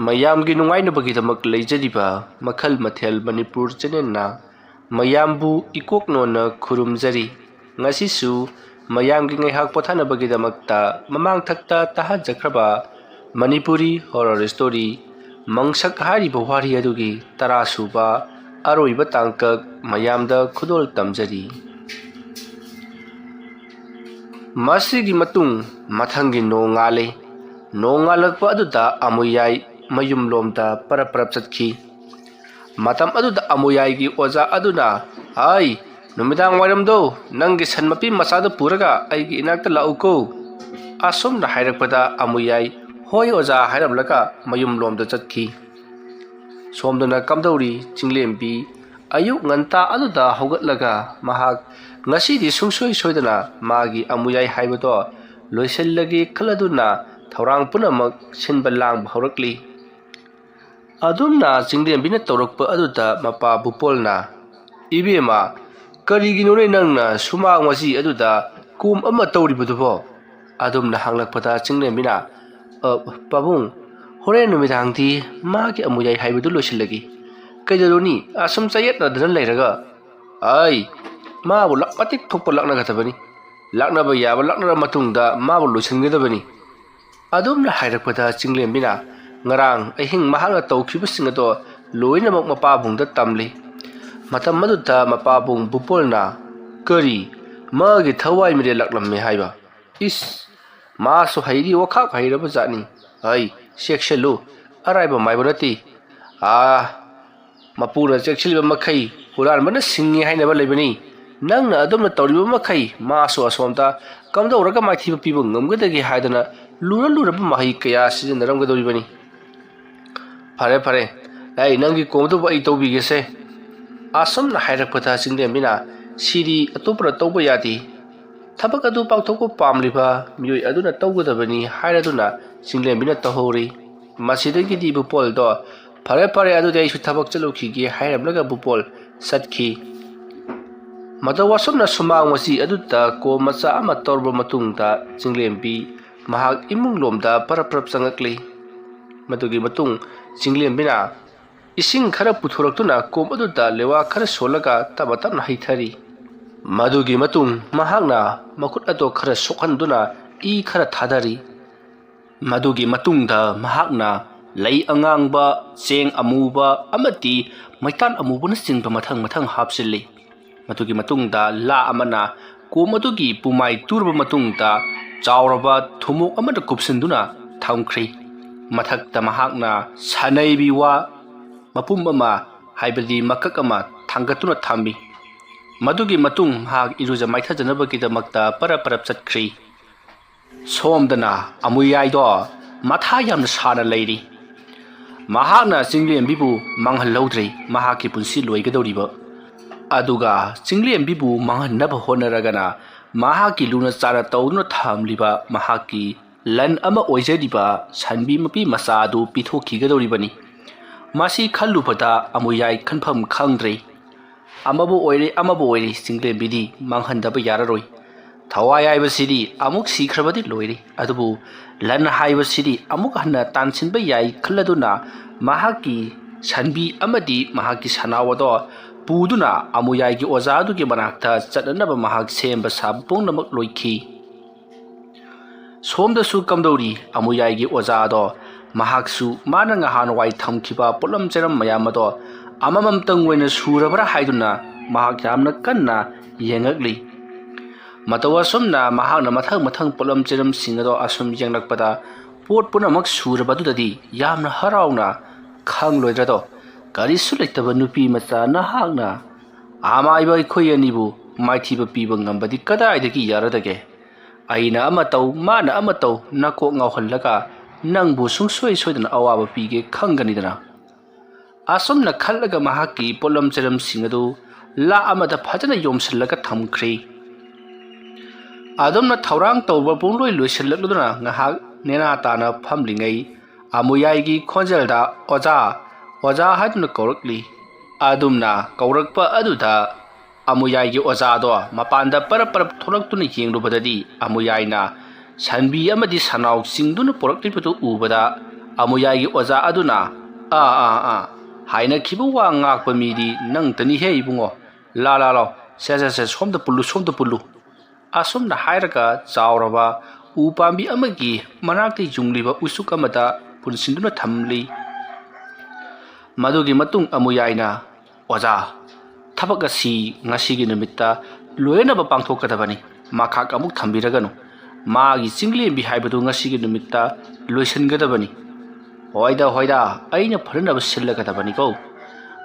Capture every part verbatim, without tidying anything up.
ꯃꯌꯥꯝꯒꯤ ꯅꯨꯡꯉꯥꯏꯅꯕꯒꯤꯗꯃꯛ ꯂꯩꯖꯔꯤꯕ ꯃꯈꯜ ꯃꯊꯦꯜ ꯃꯅꯤꯄꯨꯔ ꯆꯦꯅꯦꯜꯅ ꯃꯌꯥꯝꯕꯨ ꯏꯀꯣꯛ ꯅꯣꯟꯅ ꯈꯨꯔꯨꯝꯖꯔꯤ꯫ ꯉꯁꯤꯁꯨ ꯃꯌꯥꯝꯒꯤ ꯉꯥꯏꯍꯥꯛ ꯄꯣꯊꯥꯅꯕꯒꯤꯗꯃꯛꯇ ꯃꯃꯥꯡꯊꯛꯇ ꯇꯥꯍꯟꯖꯈ꯭ꯔꯕ ꯃꯅꯤꯄꯨꯔꯤ ꯍꯣꯔꯔ ꯁ꯭ꯇꯣꯔꯤ ꯃꯪꯁꯛ ꯍꯥꯏꯔꯤꯕ ꯋꯥꯔꯤ ꯑꯗꯨꯒꯤ ꯇꯔꯥ ꯁꯨꯕ ꯑꯔꯣꯏꯕ ꯇꯥꯡꯀꯛ ꯃꯌꯥꯝꯗ ꯈꯨꯗꯣꯜ ꯇꯝꯖꯔꯤ꯫ ꯃꯁꯤꯒꯤ ꯃꯇꯨꯡ ꯃꯊꯪꯒꯤ ꯅꯣꯡꯉꯥꯜꯂꯤ꯫ ꯅꯣꯡꯉꯥꯜꯂꯛꯄ ꯑꯗꯨꯗ ꯑꯃꯨꯌꯥꯏ ꯃꯌꯨꯝꯂꯣꯝꯗ ꯄꯔꯞ ꯄꯔꯞ ꯆꯠꯈꯤ꯫ ꯃꯇꯝ ꯑꯗꯨꯗ ꯑꯃꯨꯌꯥꯏꯒꯤ ꯑꯣꯖꯥ ꯑꯗꯨꯅ, "ꯑꯩ, ꯅꯨꯃꯤꯗꯥꯡ ꯋꯥꯏꯔꯝꯗꯣ ꯅꯪꯒꯤ ꯁꯟ ꯃꯄꯤ ꯃꯆꯥꯗꯨ ꯄꯨꯔꯒ ꯑꯩꯒꯤ ꯏꯅꯥꯛꯇ ꯂꯥꯛꯎꯀꯣ"꯫ ꯑꯁꯨꯝꯅ ꯍꯥꯏꯔꯛꯄꯗ ꯑꯃꯨꯌꯥꯏ, "ꯍꯣꯏ ꯑꯣꯖꯥ" ꯍꯥꯏꯔꯝꯂꯒ ꯃꯌꯨꯝꯂꯣꯝꯗ ꯆꯠꯈꯤ꯫ ꯁꯣꯝꯗꯅ ꯀꯝꯗꯧꯔꯤ ꯆꯤꯡꯂꯦꯝꯕꯤ ꯑꯌꯨꯛ ꯉꯟꯇꯥ ꯑꯗꯨꯗ ꯍꯧꯒꯠꯂꯒ ꯃꯍꯥꯛ ꯉꯁꯤꯗꯤ ꯁꯨꯡꯁꯣꯏ ꯁꯣꯏꯗꯅ ꯃꯥꯒꯤ ꯑꯃꯨꯌꯥꯏ ꯍꯥꯏꯕꯗꯣ ꯂꯣꯏꯁꯤꯜꯂꯒꯦ ꯈꯜꯂꯗꯨꯅ ꯊꯧꯔꯥꯡ ꯄꯨꯝꯅꯃꯛ ꯁꯤꯟꯕ ꯂꯥꯡꯕ ꯍꯧꯔꯛꯂꯤ꯫ ꯑꯗꯨꯝꯅ ꯆꯤꯡꯂꯦꯝꯕꯤꯅ ꯇꯧꯔꯛꯄ ꯑꯗꯨꯗ ꯃꯄꯥ ꯕꯨꯄꯣꯜꯅ, "ꯏꯕꯦꯝꯃ, ꯀꯔꯤꯒꯤꯅꯣꯅꯦ ꯅꯪꯅ ꯁꯨꯃꯥꯡ ꯃꯆꯤ ꯑꯗꯨꯗ ꯀꯣꯝ ꯑꯃ ꯇꯧꯔꯤꯕꯗꯨꯕꯣ?" ꯑꯗꯨꯝꯅ ꯍꯪꯂꯛꯄꯗ ꯆꯤꯡꯂꯦꯝꯕꯤꯅ, "ꯑ, ꯄꯥꯕꯨꯡ, ꯍꯣꯔꯦꯟ ꯅꯨꯃꯤꯗꯥꯡꯗꯤ ꯃꯥꯒꯤ ꯑꯃꯨꯌꯥꯏ ꯍꯥꯏꯕꯗꯨ ꯂꯣꯏꯁꯤꯜꯂꯒꯦ꯫ ꯀꯩꯗꯧꯔꯨꯅꯤ, ꯑꯁꯨꯝ ꯆꯌꯦꯠꯅꯗꯅ ꯂꯩꯔꯒ?" "ꯑꯩ, ꯃꯥꯕꯨ ꯂꯥꯛ-, ꯃꯇꯤꯛ ꯊꯣꯛꯄ ꯂꯥꯛꯅꯒꯗꯕꯅꯤ꯫ ꯂꯥꯛꯅꯕ ꯌꯥꯕ ꯂꯥꯛꯅꯔ ꯃꯇꯨꯡꯗ ꯃꯥꯕꯨ ꯂꯣꯏꯁꯤꯟꯒꯗꯕꯅꯤ"꯫ ꯑꯗꯨꯝꯅ ꯍꯥꯏꯔꯛꯄꯗ ꯆꯤꯡꯂꯦꯝꯕꯤꯅ, ꯉꯔꯥꯡ ꯑꯍꯤꯡ ꯃꯍꯥꯛꯅ ꯇꯧꯈꯤꯕꯁꯤꯡ ꯑꯗꯣ ꯂꯣꯏꯅꯃꯛ ꯃꯄꯥꯕꯨꯡꯗ ꯇꯝꯂꯤ꯫ ꯃꯇꯝ ꯑꯗꯨꯗ ꯃꯄꯥꯕꯨꯡ ꯕꯨꯄꯣꯜꯅ, "ꯀꯔꯤ? ꯃꯥꯒꯤ ꯊꯋꯥꯏ ꯃꯤꯔꯦꯜ ꯂꯥꯛꯂꯝꯃꯦ ꯍꯥꯏꯕ? ꯏꯁ! ꯃꯥꯁꯨ ꯍꯩꯗꯤ ꯑꯣꯈꯥꯛ ꯍꯩꯔꯕ ꯖꯥꯠꯅꯤ꯫ ꯑꯩ, ꯆꯦꯛꯁꯤꯜꯂꯨ, ꯑꯔꯥꯏꯕ ꯃꯥꯏꯕ ꯅꯠꯇꯦ꯫ ꯑꯥ, ꯃꯄꯨꯅ ꯆꯦꯛꯁꯤꯜꯂꯤꯕ ꯃꯈꯩ ꯍꯨꯔꯥꯟꯕꯅ ꯁꯤꯡꯉꯤ ꯍꯥꯏꯅꯕ ꯂꯩꯕꯅꯤ꯫ ꯅꯪꯅ ꯑꯗꯨꯝꯅ ꯇꯧꯔꯤꯕ ꯃꯈꯩ ꯃꯥꯁꯨ ꯑꯁꯣꯝꯗ ꯀꯝꯗꯧꯔꯒ ꯃꯥꯏꯊꯤꯕ ꯄꯤꯕ ꯉꯝꯒꯗꯒꯦ ꯍꯥꯏꯗꯅ ꯂꯨꯔ ꯂꯨꯔꯕ ꯃꯍꯩ ꯀꯌꯥ ꯁꯤꯖꯤꯟꯅꯔꯝꯒꯗꯧꯔꯤꯕꯅꯤ"꯫ "ꯐꯔꯦ, ꯐꯔꯦ, ꯑꯩ ꯅꯪꯒꯤ ꯀꯣꯝꯗꯨꯕꯨ ꯑꯩ ꯇꯧꯕꯤꯒꯦꯁꯦ"꯫ ꯑꯁꯨꯝꯅ ꯍꯥꯏꯔꯛꯄꯗ ꯆꯤꯡꯂꯦꯝꯕꯤꯅ, "ꯁꯤꯗꯤ ꯑꯇꯣꯞꯄꯅ ꯇꯧꯕ ꯌꯥꯗꯦ꯫ ꯊꯕꯛ ꯑꯗꯨ ꯄꯥꯡꯊꯣꯛꯄ ꯄꯥꯝꯂꯤꯕ ꯃꯤꯑꯣꯏ ꯑꯗꯨꯅ ꯇꯧꯒꯗꯕꯅꯤ" ꯍꯥꯏꯔꯗꯨꯅ ꯆꯤꯡꯂꯦꯝꯕꯤꯅ ꯇꯧꯍꯧꯔꯤ꯫ ꯃꯁꯤꯗꯒꯤꯗꯤ ꯕꯨꯄꯣꯜꯗꯣ, "ꯐꯔꯦ, ꯐꯔꯦ, ꯑꯗꯨꯗꯤ ꯑꯩꯁꯨ ꯊꯕꯛ ꯆꯠꯂꯨꯈꯤꯒꯦ" ꯍꯥꯏꯔꯝꯂꯒ ꯕꯨꯄꯣꯜ ꯆꯠꯈꯤ꯫ ꯃꯇꯧ ꯑꯁꯨꯝꯅ ꯁꯨꯃꯥꯡ ꯃꯆꯤ ꯑꯗꯨꯗ ꯀꯣꯝ ꯃꯆꯥ ꯑꯃ ꯇꯧꯔꯕ ꯃꯇꯨꯡꯗ ꯆꯤꯡꯂꯦꯝꯕꯤ ꯃꯍꯥꯛ ꯏꯃꯨꯡ ꯂꯣꯝꯗ ꯄꯔꯞ ꯄꯔꯞ ꯆꯪꯉꯛꯂꯤ꯫ ꯃꯗꯨꯒꯤ ꯃꯇꯨꯡ ꯆꯤꯡꯂꯦꯝꯕꯤꯅ ꯏꯁꯤꯡ ꯈꯔ ꯄꯨꯊꯣꯔꯛꯇꯨꯅ ꯀꯣꯝ ꯑꯗꯨꯗ ꯂꯦꯋꯥ ꯈꯔ ꯁꯣꯜꯂꯒ ꯇꯞꯅ ꯇꯞꯅ ꯍꯩꯊꯔꯤ꯫ ꯃꯗꯨꯒꯤ ꯃꯇꯨꯡ ꯃꯍꯥꯛꯅ ꯃꯈꯨꯠ ꯑꯗꯣ ꯈꯔ ꯁꯣꯛꯍꯟꯗꯨꯅ ꯏ ꯈꯔ ꯊꯥꯗꯔꯤ꯫ ꯃꯗꯨꯒꯤ ꯃꯇꯨꯡꯗ ꯃꯍꯥꯛꯅ ꯂꯩ ꯑꯉꯥꯡꯕ, ꯆꯦꯡ ꯑꯃꯨꯕ ꯑꯃꯗꯤ ꯃꯩꯇꯥꯟ ꯑꯃꯨꯕꯅꯆꯤꯡꯕ ꯃꯊꯪ ꯃꯊꯪ ꯍꯥꯞꯆꯤꯜꯂꯤ꯫ ꯃꯗꯨꯒꯤ ꯃꯇꯨꯡꯗ ꯂꯥ ꯑꯃꯅ ꯀꯣꯝ ꯑꯗꯨꯒꯤ ꯄꯨꯃꯥꯏ ꯇꯨꯔꯕ ꯃꯇꯨꯡꯗ ꯆꯥꯎꯔꯕ ꯊꯨꯝꯃꯣꯛ ꯑꯃꯗ ꯀꯨꯞꯁꯤꯟꯗꯨꯅ ꯊꯝꯈ꯭ꯔꯤ꯫ ꯃꯊꯛꯇ ꯃꯍꯥꯛꯅ ꯁꯥꯅꯩꯕꯤ ꯋꯥ ꯃꯄꯨꯝ ꯑꯃ, ꯍꯥꯏꯕꯗꯤ ꯃꯀꯛ ꯑꯃ ꯊꯥꯡꯒꯠꯇꯨꯅ ꯊꯝꯃꯤ꯫ ꯃꯗꯨꯒꯤ ꯃꯇꯨꯡ ꯃꯍꯥꯛ ꯏꯔꯨꯖ ꯃꯥꯏꯊꯖꯅꯕꯒꯤꯗꯃꯛꯇ ꯄꯔꯞ ꯄꯔꯞ ꯆꯠꯈ꯭ꯔꯤ꯫ ꯁꯣꯝꯗꯅ ꯑꯃꯨꯌꯥꯏꯗꯣ ꯃꯊꯥ ꯌꯥꯝꯅ ꯁꯥꯅ ꯂꯩꯔꯤ꯫ ꯃꯍꯥꯛꯅ ꯆꯤꯡꯂꯦꯝꯕꯤꯕꯨ ꯃꯥꯡꯍꯜꯍꯧꯗ꯭ꯔꯦ, ꯃꯍꯥꯛꯀꯤ ꯄꯨꯟꯁꯤ ꯂꯣꯏꯒꯗꯧꯔꯤꯕ꯫ ꯑꯗꯨꯒ ꯆꯤꯡꯂꯦꯝꯕꯤꯕꯨ ꯃꯥꯡꯍꯟꯅꯕ ꯍꯣꯠꯅꯔꯒꯅ ꯃꯍꯥꯛꯀꯤ ꯂꯨꯅ ꯆꯥꯅ ꯇꯧꯗꯨꯅ ꯊꯝꯂꯤꯕ ꯃꯍꯥꯛꯀꯤ ꯂꯟ ꯑꯃ ꯑꯣꯏꯖꯔꯤꯕ ꯁꯟꯕꯤ ꯃꯄꯤ ꯃꯆꯥ ꯑꯗꯨ ꯄꯤꯊꯣꯛꯈꯤꯒꯗꯧꯔꯤꯕꯅꯤ꯫ ꯃꯁꯤ ꯈꯜꯂꯨꯕꯗ ꯑꯃꯨꯌꯥꯏ ꯈꯟꯐꯝ ꯈꯪꯗ꯭ꯔꯦ꯫ ꯑꯃꯕꯨ ꯑꯣꯏꯔꯦ, ꯑꯃꯕꯨ ꯑꯣꯏꯔꯦ, ꯆꯤꯡꯂꯦꯝꯕꯤꯗꯤ ꯃꯥꯡꯍꯟꯗꯕ ꯌꯥꯔꯔꯣꯏ꯫ ꯊꯋꯥꯏ ꯍꯥꯏꯕꯁꯤꯗꯤ ꯑꯃꯨꯛ ꯁꯤꯈ꯭ꯔꯕꯗꯤ ꯂꯣꯏꯔꯦ, ꯑꯗꯨꯕꯨ ꯂꯟ ꯍꯥꯏꯕꯁꯤꯗꯤ ꯑꯃꯨꯛ ꯍꯟꯅ ꯇꯥꯟꯁꯤꯟꯕ ꯌꯥꯏ ꯈꯜꯂꯗꯨꯅ ꯃꯍꯥꯛꯀꯤ ꯁꯟꯕꯤ ꯑꯃꯗꯤ ꯃꯍꯥꯛꯀꯤ ꯁꯅꯥꯎ ꯑꯗꯣ ꯄꯨꯗꯨꯅ ꯑꯃꯨꯌꯥꯏꯒꯤ ꯑꯣꯖꯥ ꯑꯗꯨꯒꯤ ꯃꯅꯥꯛꯇ ꯆꯠꯅꯅꯕ ꯃꯍꯥꯛ ꯁꯦꯝꯕ ꯁꯥꯕ ꯄꯨꯝꯅꯃꯛ ꯂꯣꯏꯈꯤ꯫ ꯁꯣꯝꯗꯁꯨ ꯀꯝꯗꯧꯔꯤ? ꯑꯃꯨꯌꯥꯏꯒꯤ ꯑꯣꯖꯥ ꯑꯗꯣ ꯃꯍꯥꯛꯁꯨ ꯃꯥꯅ ꯉꯍꯥꯟꯋꯥꯏ ꯊꯝꯈꯤꯕ ꯄꯣꯠꯂꯝ ꯆꯩꯔꯝ ꯃꯌꯥꯝ ꯑꯗꯣ ꯑꯃꯃꯝꯇꯪ ꯑꯣꯏꯅ ꯁꯨꯔꯕ꯭ꯔꯥ ꯍꯥꯏꯗꯨꯅ ꯃꯍꯥꯛ ꯌꯥꯝꯅ ꯀꯟꯅ ꯌꯦꯡꯉꯛꯂꯤ꯫ ꯃꯇꯧ ꯑꯁꯨꯝꯅ ꯃꯍꯥꯛꯅ ꯃꯊꯪ ꯃꯊꯪ ꯄꯣꯠꯂꯝ ꯆꯩꯔꯝꯁꯤꯡ ꯑꯗꯣ ꯑꯁꯨꯝ ꯌꯦꯡꯂꯛꯄꯗ ꯄꯣꯠ ꯄꯨꯝꯅꯃꯛ ꯁꯨꯔꯕ ꯑꯗꯨꯗꯗꯤ ꯌꯥꯝꯅ ꯍꯔꯥꯎꯅ, "ꯈꯪꯂꯣꯏꯗ꯭ꯔꯗꯣ, ꯀꯔꯤꯁꯨ ꯂꯩꯇꯕ ꯅꯨꯄꯤ ꯃꯆꯥ ꯅꯍꯥꯛꯅ ꯑꯃꯥꯏꯕ ꯑꯩꯈꯣꯏ ꯑꯅꯤꯕꯨ ꯃꯥꯏꯊꯤꯕ ꯄꯤꯕ ꯉꯝꯕꯗꯤ ꯀꯗꯥꯏꯗꯒꯤ ꯌꯥꯔꯗꯒꯦ? ꯑꯩꯅ ꯑꯃ ꯇꯧ, ꯃꯥꯅ ꯑꯃ ꯇꯧ, ꯅꯀꯣꯛ ꯉꯥꯎꯍꯜꯂꯒ ꯅꯪꯕꯨ ꯁꯨꯡꯁꯣꯏ ꯁꯣꯏꯗꯅ ꯑꯋꯥꯕ ꯄꯤꯒꯦ ꯈꯪꯒꯅꯤꯗꯅ?" ꯑꯁꯨꯝꯅ ꯈꯜꯂꯒ ꯃꯍꯥꯛꯀꯤ ꯄꯣꯠꯂꯝ ꯆꯩꯔꯝꯁꯤꯡ ꯑꯗꯨ ꯂꯥ ꯑꯃꯗ ꯐꯖꯅ ꯌꯣꯝꯁꯤꯜꯂꯒ ꯊꯝꯈ꯭ꯔꯦ꯫ ꯑꯗꯨꯝꯅ ꯊꯧꯔꯥꯡ ꯇꯧꯕ ꯄꯨꯡꯂꯣꯏ ꯂꯣꯏꯁꯤꯜꯂꯛꯂꯗꯨꯅ ꯉꯥꯏꯍꯥꯛ ꯅꯦꯅꯥ ꯇꯥꯅ ꯐꯝꯂꯤꯉꯩ ꯑꯃꯨꯌꯥꯏꯒꯤ ꯈꯣꯟꯖꯦꯜꯗ "ꯑꯣꯖꯥ, ꯑꯣꯖꯥ" ꯍꯥꯏꯗꯨꯅ ꯀꯧꯔꯛꯂꯤ꯫ ꯑꯗꯨꯝꯅ ꯀꯧꯔꯛꯄ ꯑꯗꯨꯗ ꯑꯃꯨꯌꯥꯏꯒꯤ ꯑꯣꯖꯥꯗꯣ ꯃꯄꯥꯟꯗ ꯄꯔꯞ ꯄꯔꯞ ꯊꯣꯛꯂꯛꯇꯨꯅ ꯌꯦꯡꯂꯨꯕꯗꯗꯤ ꯑꯃꯨꯌꯥꯏꯅ ꯁꯟꯕꯤ ꯑꯃꯗꯤ ꯁꯅꯥꯎ ꯆꯤꯡꯗꯨꯅ ꯄꯨꯔꯛꯂꯤꯕꯗꯨ ꯎꯕꯗ ꯑꯃꯨꯌꯥꯏꯒꯤ ꯑꯣꯖꯥ ꯑꯗꯨꯅ, "ꯑꯥ, ꯑꯥ, ꯑꯥ, ꯍꯥꯏꯅꯈꯤꯕ ꯋꯥ ꯉꯥꯛꯄ ꯃꯤꯗꯤ ꯅꯪꯇꯅꯤꯍꯦ ꯏꯕꯨꯡꯉꯣ꯫ ꯂꯥ, ꯂꯥ, ꯂꯥꯎ, ꯁꯦ, ꯁꯦ, ꯁꯦ, ꯁꯣꯝꯗ ꯄꯨꯜꯂꯨ, ꯁꯣꯝꯗ ꯄꯨꯜꯂꯨ"꯫ ꯑꯁꯨꯝꯅ ꯍꯥꯏꯔꯒ ꯆꯥꯎꯔꯕ ꯎ ꯄꯥꯝꯕꯤ ꯑꯃꯒꯤ ꯃꯅꯥꯛꯇ ꯌꯨꯡꯂꯤꯕ ꯎꯆꯨꯛ ꯑꯃꯗ ꯄꯨꯟꯁꯤꯟꯗꯨꯅ ꯊꯝꯂꯤ꯫ ꯃꯗꯨꯒꯤ ꯃꯇꯨꯡ ꯑꯃꯨꯌꯥꯏꯅ, "ꯑꯣꯖꯥ, ꯊꯕꯛ ꯑꯁꯤ ꯉꯁꯤꯒꯤ ꯅꯨꯃꯤꯠꯇ ꯂꯣꯏꯅꯕ ꯄꯥꯡꯊꯣꯛꯀꯗꯕꯅꯤ꯫ ꯃꯈꯥꯛ ꯑꯃꯨꯛ ꯊꯝꯕꯤꯔꯒꯅꯨ꯫ ꯃꯥꯒꯤ ꯆꯤꯡꯂꯦꯝꯕꯤ ꯍꯥꯏꯕꯗꯨ ꯉꯁꯤꯒꯤ ꯅꯨꯃꯤꯠꯇ ꯂꯣꯏꯁꯤꯟꯒꯗꯕꯅꯤ"꯫ "ꯍꯣꯏꯗ, ꯍꯣꯏꯗ, ꯑꯩꯅ ꯐꯅꯅꯕ ꯁꯤꯜꯂꯒꯗꯕꯅꯤꯀꯣ꯫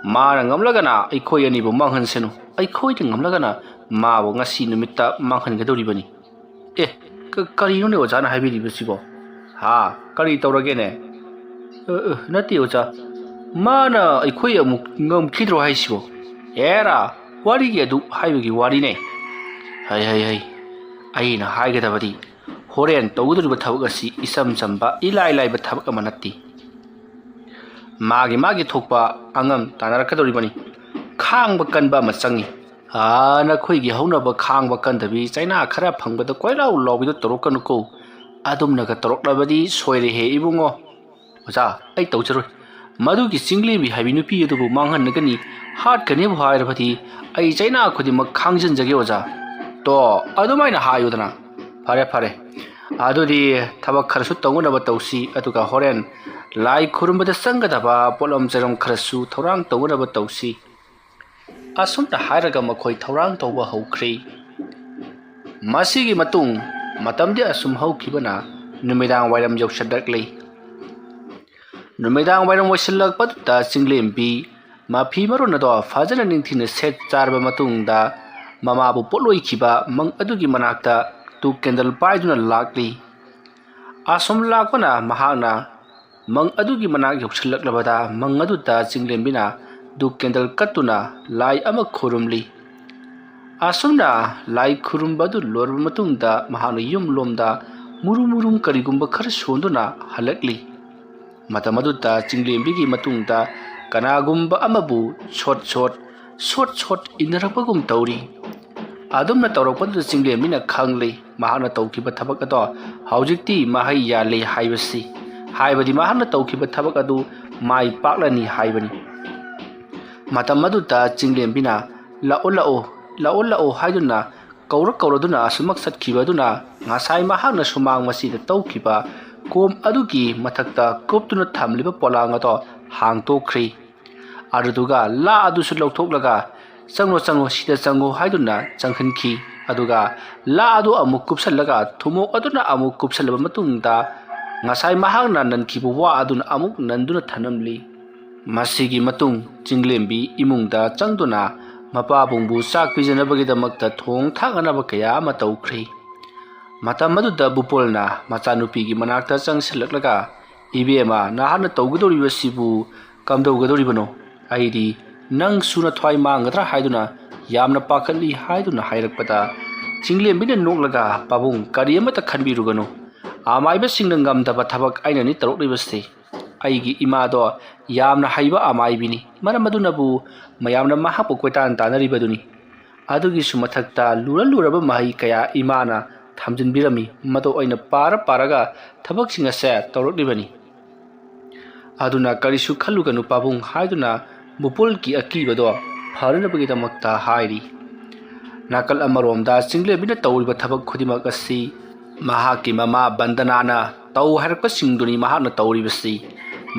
ꯃꯥꯅ ꯉꯝꯂꯒꯅ ꯑꯩꯈꯣꯏ ꯑꯅꯤꯕꯨ ꯃꯥꯡꯍꯟꯁꯅꯨ, ꯑꯩꯈꯣꯏꯅ ꯉꯝꯂꯒꯅ ꯃꯥꯕꯨ ꯉꯁꯤ ꯅꯨꯃꯤꯠꯇ ꯃꯥꯡꯍꯟꯒꯗꯧꯔꯤꯕꯅꯤ"꯫ "ꯑꯦ, ꯀ-, ꯀꯔꯤꯅꯣꯅꯦ ꯑꯣꯖꯥꯅ ꯍꯥꯏꯕꯤꯔꯤꯕꯁꯤꯕꯣ? ꯍꯥ, ꯀꯔꯤ ꯇꯧꯔꯒꯦꯅꯦ?" "ꯑ, ꯑ, ꯅꯠꯇꯦ ꯑꯣꯖꯥ, ꯃꯥꯅ ꯑꯩꯈꯣꯏ ꯑꯃꯨꯛ ꯉꯝꯈꯤꯗ꯭ꯔꯣ ꯍꯥꯏꯁꯤꯕꯣ?" "ꯑꯦꯔꯥ, ꯋꯥꯔꯤꯒꯤ ꯑꯗꯨ ꯍꯥꯏꯕꯒꯤ ꯋꯥꯔꯤꯅꯦ꯫ ꯍꯩ, ꯍꯩ, ꯍꯩ, ꯑꯩꯅ ꯍꯥꯏꯒꯗꯕꯗꯤ ꯍꯣꯔꯦꯟ ꯇꯧꯒꯗꯧꯔꯤꯕ ꯊꯕꯛ ꯑꯁꯤ ꯏꯆꯝ ꯆꯝꯕ, ꯏꯂꯥꯏ ꯂꯥꯏꯕ ꯊꯕꯛ ꯑꯃ ꯅꯠꯇꯦ꯫ ꯃꯥꯒꯤ ꯃꯥꯒꯤ ꯊꯣꯛꯄ ꯑꯉꯝ ꯇꯥꯟꯅꯔꯛꯀꯗꯧꯔꯤꯕꯅꯤ꯫ ꯈꯥꯡꯕ ꯀꯟꯕ ꯑꯃ ꯆꯪꯏ꯫ ꯑꯥ, ꯅꯈꯣꯏꯒꯤ ꯍꯧꯅꯕ ꯈꯥꯡꯕ ꯀꯟꯗꯕꯤ ꯆꯩꯅꯥ ꯈꯔ ꯐꯪꯕꯗ ꯀꯣꯏꯂꯥꯎ ꯂꯥꯎꯕꯤꯗꯣ ꯇꯧꯔꯛꯀꯅꯨꯀꯣ꯫ ꯑꯗꯨꯝꯅꯒ ꯇꯧꯔꯛꯂꯕꯗꯤ ꯁꯣꯏꯔꯦꯍꯦ ꯏꯕꯨꯡꯉꯣ꯫ ꯑꯣꯖꯥ, ꯑꯩ ꯇꯧꯖꯔꯣꯏ꯫ ꯃꯗꯨꯒꯤ ꯆꯤꯡꯂꯦꯝꯕꯤ ꯍꯥꯏꯕꯤ ꯅꯨꯄꯤ ꯑꯗꯨꯕꯨ ꯃꯥꯡꯍꯟꯅꯒꯅꯤ, ꯍꯥꯠꯀꯅꯤꯕꯨ ꯍꯥꯏꯔꯕꯗꯤ ꯑꯩ ꯆꯩꯅꯥ ꯈꯨꯗꯤꯡꯃꯛ ꯈꯥꯡꯖꯟꯖꯒꯦ ꯑꯣꯖꯥ꯫ ꯇꯣ, ꯑꯗꯨꯃꯥꯏꯅ ꯍꯥꯏꯌꯨꯗꯅ꯫ ꯐꯔꯦ, ꯐꯔꯦ꯫ ꯑꯗꯨꯗꯤ ꯊꯕꯛ ꯈꯔꯁꯨ ꯇꯧꯅꯅꯕ ꯇꯧꯁꯤ, ꯑꯗꯨꯒ ꯍꯣꯔꯦꯟ ꯂꯥꯏ ꯈꯨꯔꯨꯝꯕꯗ ꯆꯪꯒꯗꯕ ꯄꯣꯠꯂꯝ ꯆꯩꯔꯝ ꯈꯔꯁꯨ ꯊꯧꯔꯥꯡ ꯇꯧꯅꯅꯕ ꯇꯧꯁꯤ꯫ ꯑꯁꯨꯝꯅ ꯍꯥꯏꯔꯒ ꯃꯈꯣꯏ ꯊꯧꯔꯥꯡ ꯇꯧꯕ ꯍꯧꯈ꯭ꯔꯦ꯫ ꯃꯁꯤꯒꯤ ꯃꯇꯨꯡ ꯃꯇꯝꯗꯤ ꯑꯁꯨꯝ ꯍꯧꯈꯤꯕꯅ ꯅꯨꯃꯤꯗꯥꯡ ꯋꯥꯏꯔꯝ ꯌꯧꯁꯤꯜꯂꯛꯂꯤ꯫ ꯅꯨꯃꯤꯗꯥꯡ ꯋꯥꯏꯔꯝ ꯑꯣꯏꯁꯤꯜꯂꯛꯄꯗꯨꯗ ꯆꯤꯡꯂꯦꯝꯕꯤ ꯃꯐꯤ ꯃꯔꯣꯟ ꯑꯗꯣ ꯐꯖꯅ ꯅꯤꯡꯊꯤꯅ ꯁꯦꯠ ꯆꯥꯔꯕ ꯃꯇꯨꯡꯗ ꯃꯃꯥꯕꯨ ꯄꯣꯠꯂꯣꯏꯈꯤꯕ ꯃꯪ ꯑꯗꯨꯒꯤ ꯃꯅꯥꯛꯇ ꯇꯨ ꯀꯦꯟꯗꯜ ꯄꯥꯏꯗꯨꯅ ꯂꯥꯛꯂꯤ꯫ ꯑꯁꯨꯝ ꯂꯥꯛꯄꯅ ꯃꯍꯥꯛꯅ ꯃꯪ ꯑꯗꯨꯒꯤ ꯃꯅꯥꯛ ꯌꯧꯁꯤꯜꯂꯛꯂꯕꯗ ꯃꯪ ꯑꯗꯨꯗ ꯆꯤꯡꯂꯦꯝꯕꯤꯅ ꯗꯨꯛ ꯀꯦꯟꯗꯜ ꯀꯠꯇꯨꯅ ꯂꯥꯏ ꯑꯃ ꯈꯨꯔꯨꯝꯂꯤ꯫ ꯑꯁꯨꯝꯅ ꯂꯥꯏ ꯈꯨꯔꯨꯝꯕ ꯑꯗꯨ ꯂꯣꯏꯔꯕ ꯃꯇꯨꯡꯗ ꯃꯍꯥꯛꯅ ꯌꯨꯝꯂꯣꯝꯗ ꯃꯨꯔꯨꯝ ꯃꯨꯔꯨꯝ ꯀꯔꯤꯒꯨꯝꯕ ꯈꯔ ꯁꯣꯟꯗꯨꯅ ꯍꯜꯂꯛꯂꯤ꯫ ꯃꯇꯝ ꯑꯗꯨꯗ ꯆꯤꯡꯂꯦꯝꯕꯤꯒꯤ ꯃꯇꯨꯡꯗ ꯀꯅꯥꯒꯨꯝꯕ ꯑꯃꯕꯨ ꯁꯣꯠ ꯁꯣꯠ, ꯁꯣꯠ ꯁꯣꯠ ꯏꯟꯅꯔꯛꯄꯒꯨꯝ ꯇꯧꯔꯤ꯫ ꯑꯗꯨꯝꯅ ꯇꯧꯔꯛꯄꯗꯨꯗ ꯆꯤꯡꯂꯦꯝꯕꯤꯅ ꯈꯪꯂꯤ ꯃꯍꯥꯛꯅ ꯇꯧꯈꯤꯕ ꯊꯕꯛ ꯑꯗꯣ ꯍꯧꯖꯤꯛꯇꯤ ꯃꯍꯩ ꯌꯥꯜꯂꯦ ꯍꯥꯏꯕꯁꯤ꯫ ꯍꯥꯏꯕꯗꯤ ꯃꯍꯥꯛꯅ ꯇꯧꯈꯤꯕ ꯊꯕꯛ ꯑꯗꯨ ꯃꯥꯏ ꯄꯥꯛꯂꯅꯤ ꯍꯥꯏꯕꯅꯤ꯫ ꯃꯇꯝ ꯑꯗꯨꯗ ꯆꯤꯡꯂꯦꯝꯕꯤꯅ "ꯂꯥꯛꯑꯣ, ꯂꯥꯛꯑꯣ, ꯂꯥꯛꯑꯣ, ꯂꯥꯛꯑꯣ" ꯍꯥꯏꯗꯨꯅ ꯀꯧꯔ ꯀꯧꯔꯗꯨꯅ ꯑꯁꯨꯃꯛ ꯆꯠꯈꯤꯕ ꯑꯗꯨꯅ ꯉꯁꯥꯏ ꯃꯍꯥꯛꯅ ꯁꯨꯃꯥꯡ ꯃꯆꯤꯗ ꯇꯧꯈꯤꯕ ꯀꯣꯝ ꯑꯗꯨꯒꯤ ꯃꯊꯛꯇ ꯀꯨꯞꯇꯨꯅ ꯊꯝꯂꯤꯕ ꯄꯣꯂꯥꯡ ꯑꯗꯣ ꯍꯥꯡꯇꯣꯛꯈ꯭ꯔꯤ꯫ ꯑꯗꯨꯗꯨꯒ ꯂꯥ ꯑꯗꯨꯁꯨ ꯂꯧꯊꯣꯛꯂꯒ "ꯆꯪꯉꯣ, ꯆꯪꯉꯣ, ꯁꯤꯗ ꯆꯪꯉꯣ" ꯍꯥꯏꯗꯨꯅ ꯆꯪꯍꯟꯈꯤ꯫ ꯑꯗꯨꯒ ꯂꯥ ꯑꯗꯨ ꯑꯃꯨꯛ ꯀꯨꯞꯁꯜꯂꯒ ꯊꯨꯝꯃꯣꯛ ꯑꯗꯨꯅ ꯑꯃꯨꯛ ꯀꯨꯞꯁꯜꯂꯕ ꯃꯇꯨꯡꯗ ꯉꯁꯥꯏ ꯃꯍꯥꯛꯅ ꯅꯟꯈꯤꯕ ꯋꯥ ꯑꯗꯨꯅ ꯑꯃꯨꯛ ꯅꯟꯗꯨꯅ ꯊꯅꯝꯂꯤ꯫ ꯃꯁꯤꯒꯤ ꯃꯇꯨꯡ ꯆꯤꯡꯂꯦꯝꯕꯤ ꯏꯃꯨꯡꯗ ꯆꯪꯗꯨꯅ ꯃꯄꯥꯕꯨꯡꯕꯨ ꯆꯥꯛ ꯄꯤꯖꯅꯕꯒꯤꯗꯃꯛꯇ ꯊꯣꯡ ꯊꯥꯛꯅꯅꯕ ꯀꯌꯥ ꯑꯃ ꯇꯧꯈ꯭ꯔꯦ꯫ ꯃꯇꯝ ꯑꯗꯨꯗ ꯕꯨꯄꯣꯜꯅ ꯃꯆꯥꯅꯨꯄꯤꯒꯤ ꯃꯅꯥꯛꯇ ꯆꯪꯁꯤꯜꯂꯛꯂꯒ, "ꯏꯕꯦꯝꯃ, ꯅꯍꯥꯛꯅ ꯇꯧꯒꯗꯧꯔꯤꯕꯁꯤꯕꯨ ꯀꯝꯗꯧꯒꯗꯧꯔꯤꯕꯅꯣ? ꯑꯩꯗꯤ ꯅꯪꯁꯨ ꯅꯊ꯭ꯋꯥꯏ ꯃꯥꯡꯒꯗ꯭ꯔꯥ ꯍꯥꯏꯗꯨꯅ ꯌꯥꯝꯅ ꯄꯥꯈꯠꯂꯤ" ꯍꯥꯏꯗꯨꯅ ꯍꯥꯏꯔꯛꯄꯗ, ꯆꯤꯡꯂꯦꯝꯕꯤꯅ ꯅꯣꯛꯂꯒ, "ꯄꯥꯕꯨꯡ, ꯀꯔꯤ ꯑꯃꯠꯇ ꯈꯟꯕꯤꯔꯨꯒꯅꯨ꯫ ꯑꯃꯥꯏꯕꯁꯤꯡꯅ ꯉꯝꯗꯕ ꯊꯕꯛ ꯑꯩꯅꯅꯤ ꯇꯧꯔꯛꯂꯤꯕꯁꯤ꯫ ꯑꯩꯒꯤ ꯏꯃꯥꯗꯣ ꯌꯥꯝꯅ ꯍꯩꯕ ꯑꯃꯥꯏꯕꯤꯅꯤ꯫ ꯃꯔꯝ ꯑꯗꯨꯅꯕꯨ ꯃꯌꯥꯝꯅ ꯃꯍꯥꯛꯄꯨ ꯀꯣꯏꯇꯥꯟ ꯇꯥꯟꯅꯔꯤꯕꯗꯨꯅꯤ꯫ ꯑꯗꯨꯒꯤꯁꯨ ꯃꯊꯛꯇ ꯂꯨꯔ ꯂꯨꯔꯕ ꯃꯍꯩ ꯀꯌꯥ ꯏꯃꯥꯅ ꯊꯝꯖꯤꯟꯕꯤꯔꯝꯃꯤ꯫ ꯃꯗꯨ ꯑꯩꯅ ꯄꯥꯔ ꯄꯥꯔꯒ ꯊꯕꯛꯁꯤꯡ ꯑꯁꯦ ꯇꯧꯔꯛꯂꯤꯕꯅꯤ꯫ ꯑꯗꯨꯅ ꯀꯔꯤꯁꯨ ꯈꯜꯂꯨꯒꯅꯨ ꯄꯥꯕꯨꯡ" ꯍꯥꯏꯗꯨꯅ ꯕꯨꯄꯣꯜꯒꯤ ꯑꯀꯤꯕꯗꯣ ꯐꯅꯕꯒꯤꯗꯃꯛꯇ ꯍꯥꯏꯔꯤ꯫ ꯅꯥꯀꯜ ꯑꯃꯔꯣꯝꯗ ꯆꯤꯡꯂꯦꯝꯕꯤꯅ ꯇꯧꯔꯤꯕ ꯊꯕꯛ ꯈꯨꯗꯤꯡꯃꯛ ꯑꯁꯤ ꯃꯍꯥꯛꯀꯤ ꯃꯃꯥ ꯕꯟꯗꯅꯥꯅ ꯇꯧ ꯍꯥꯏꯔꯛꯄꯁꯤꯡꯗꯨꯅꯤ ꯃꯍꯥꯛꯅ ꯇꯧꯔꯤꯕꯁꯤ꯫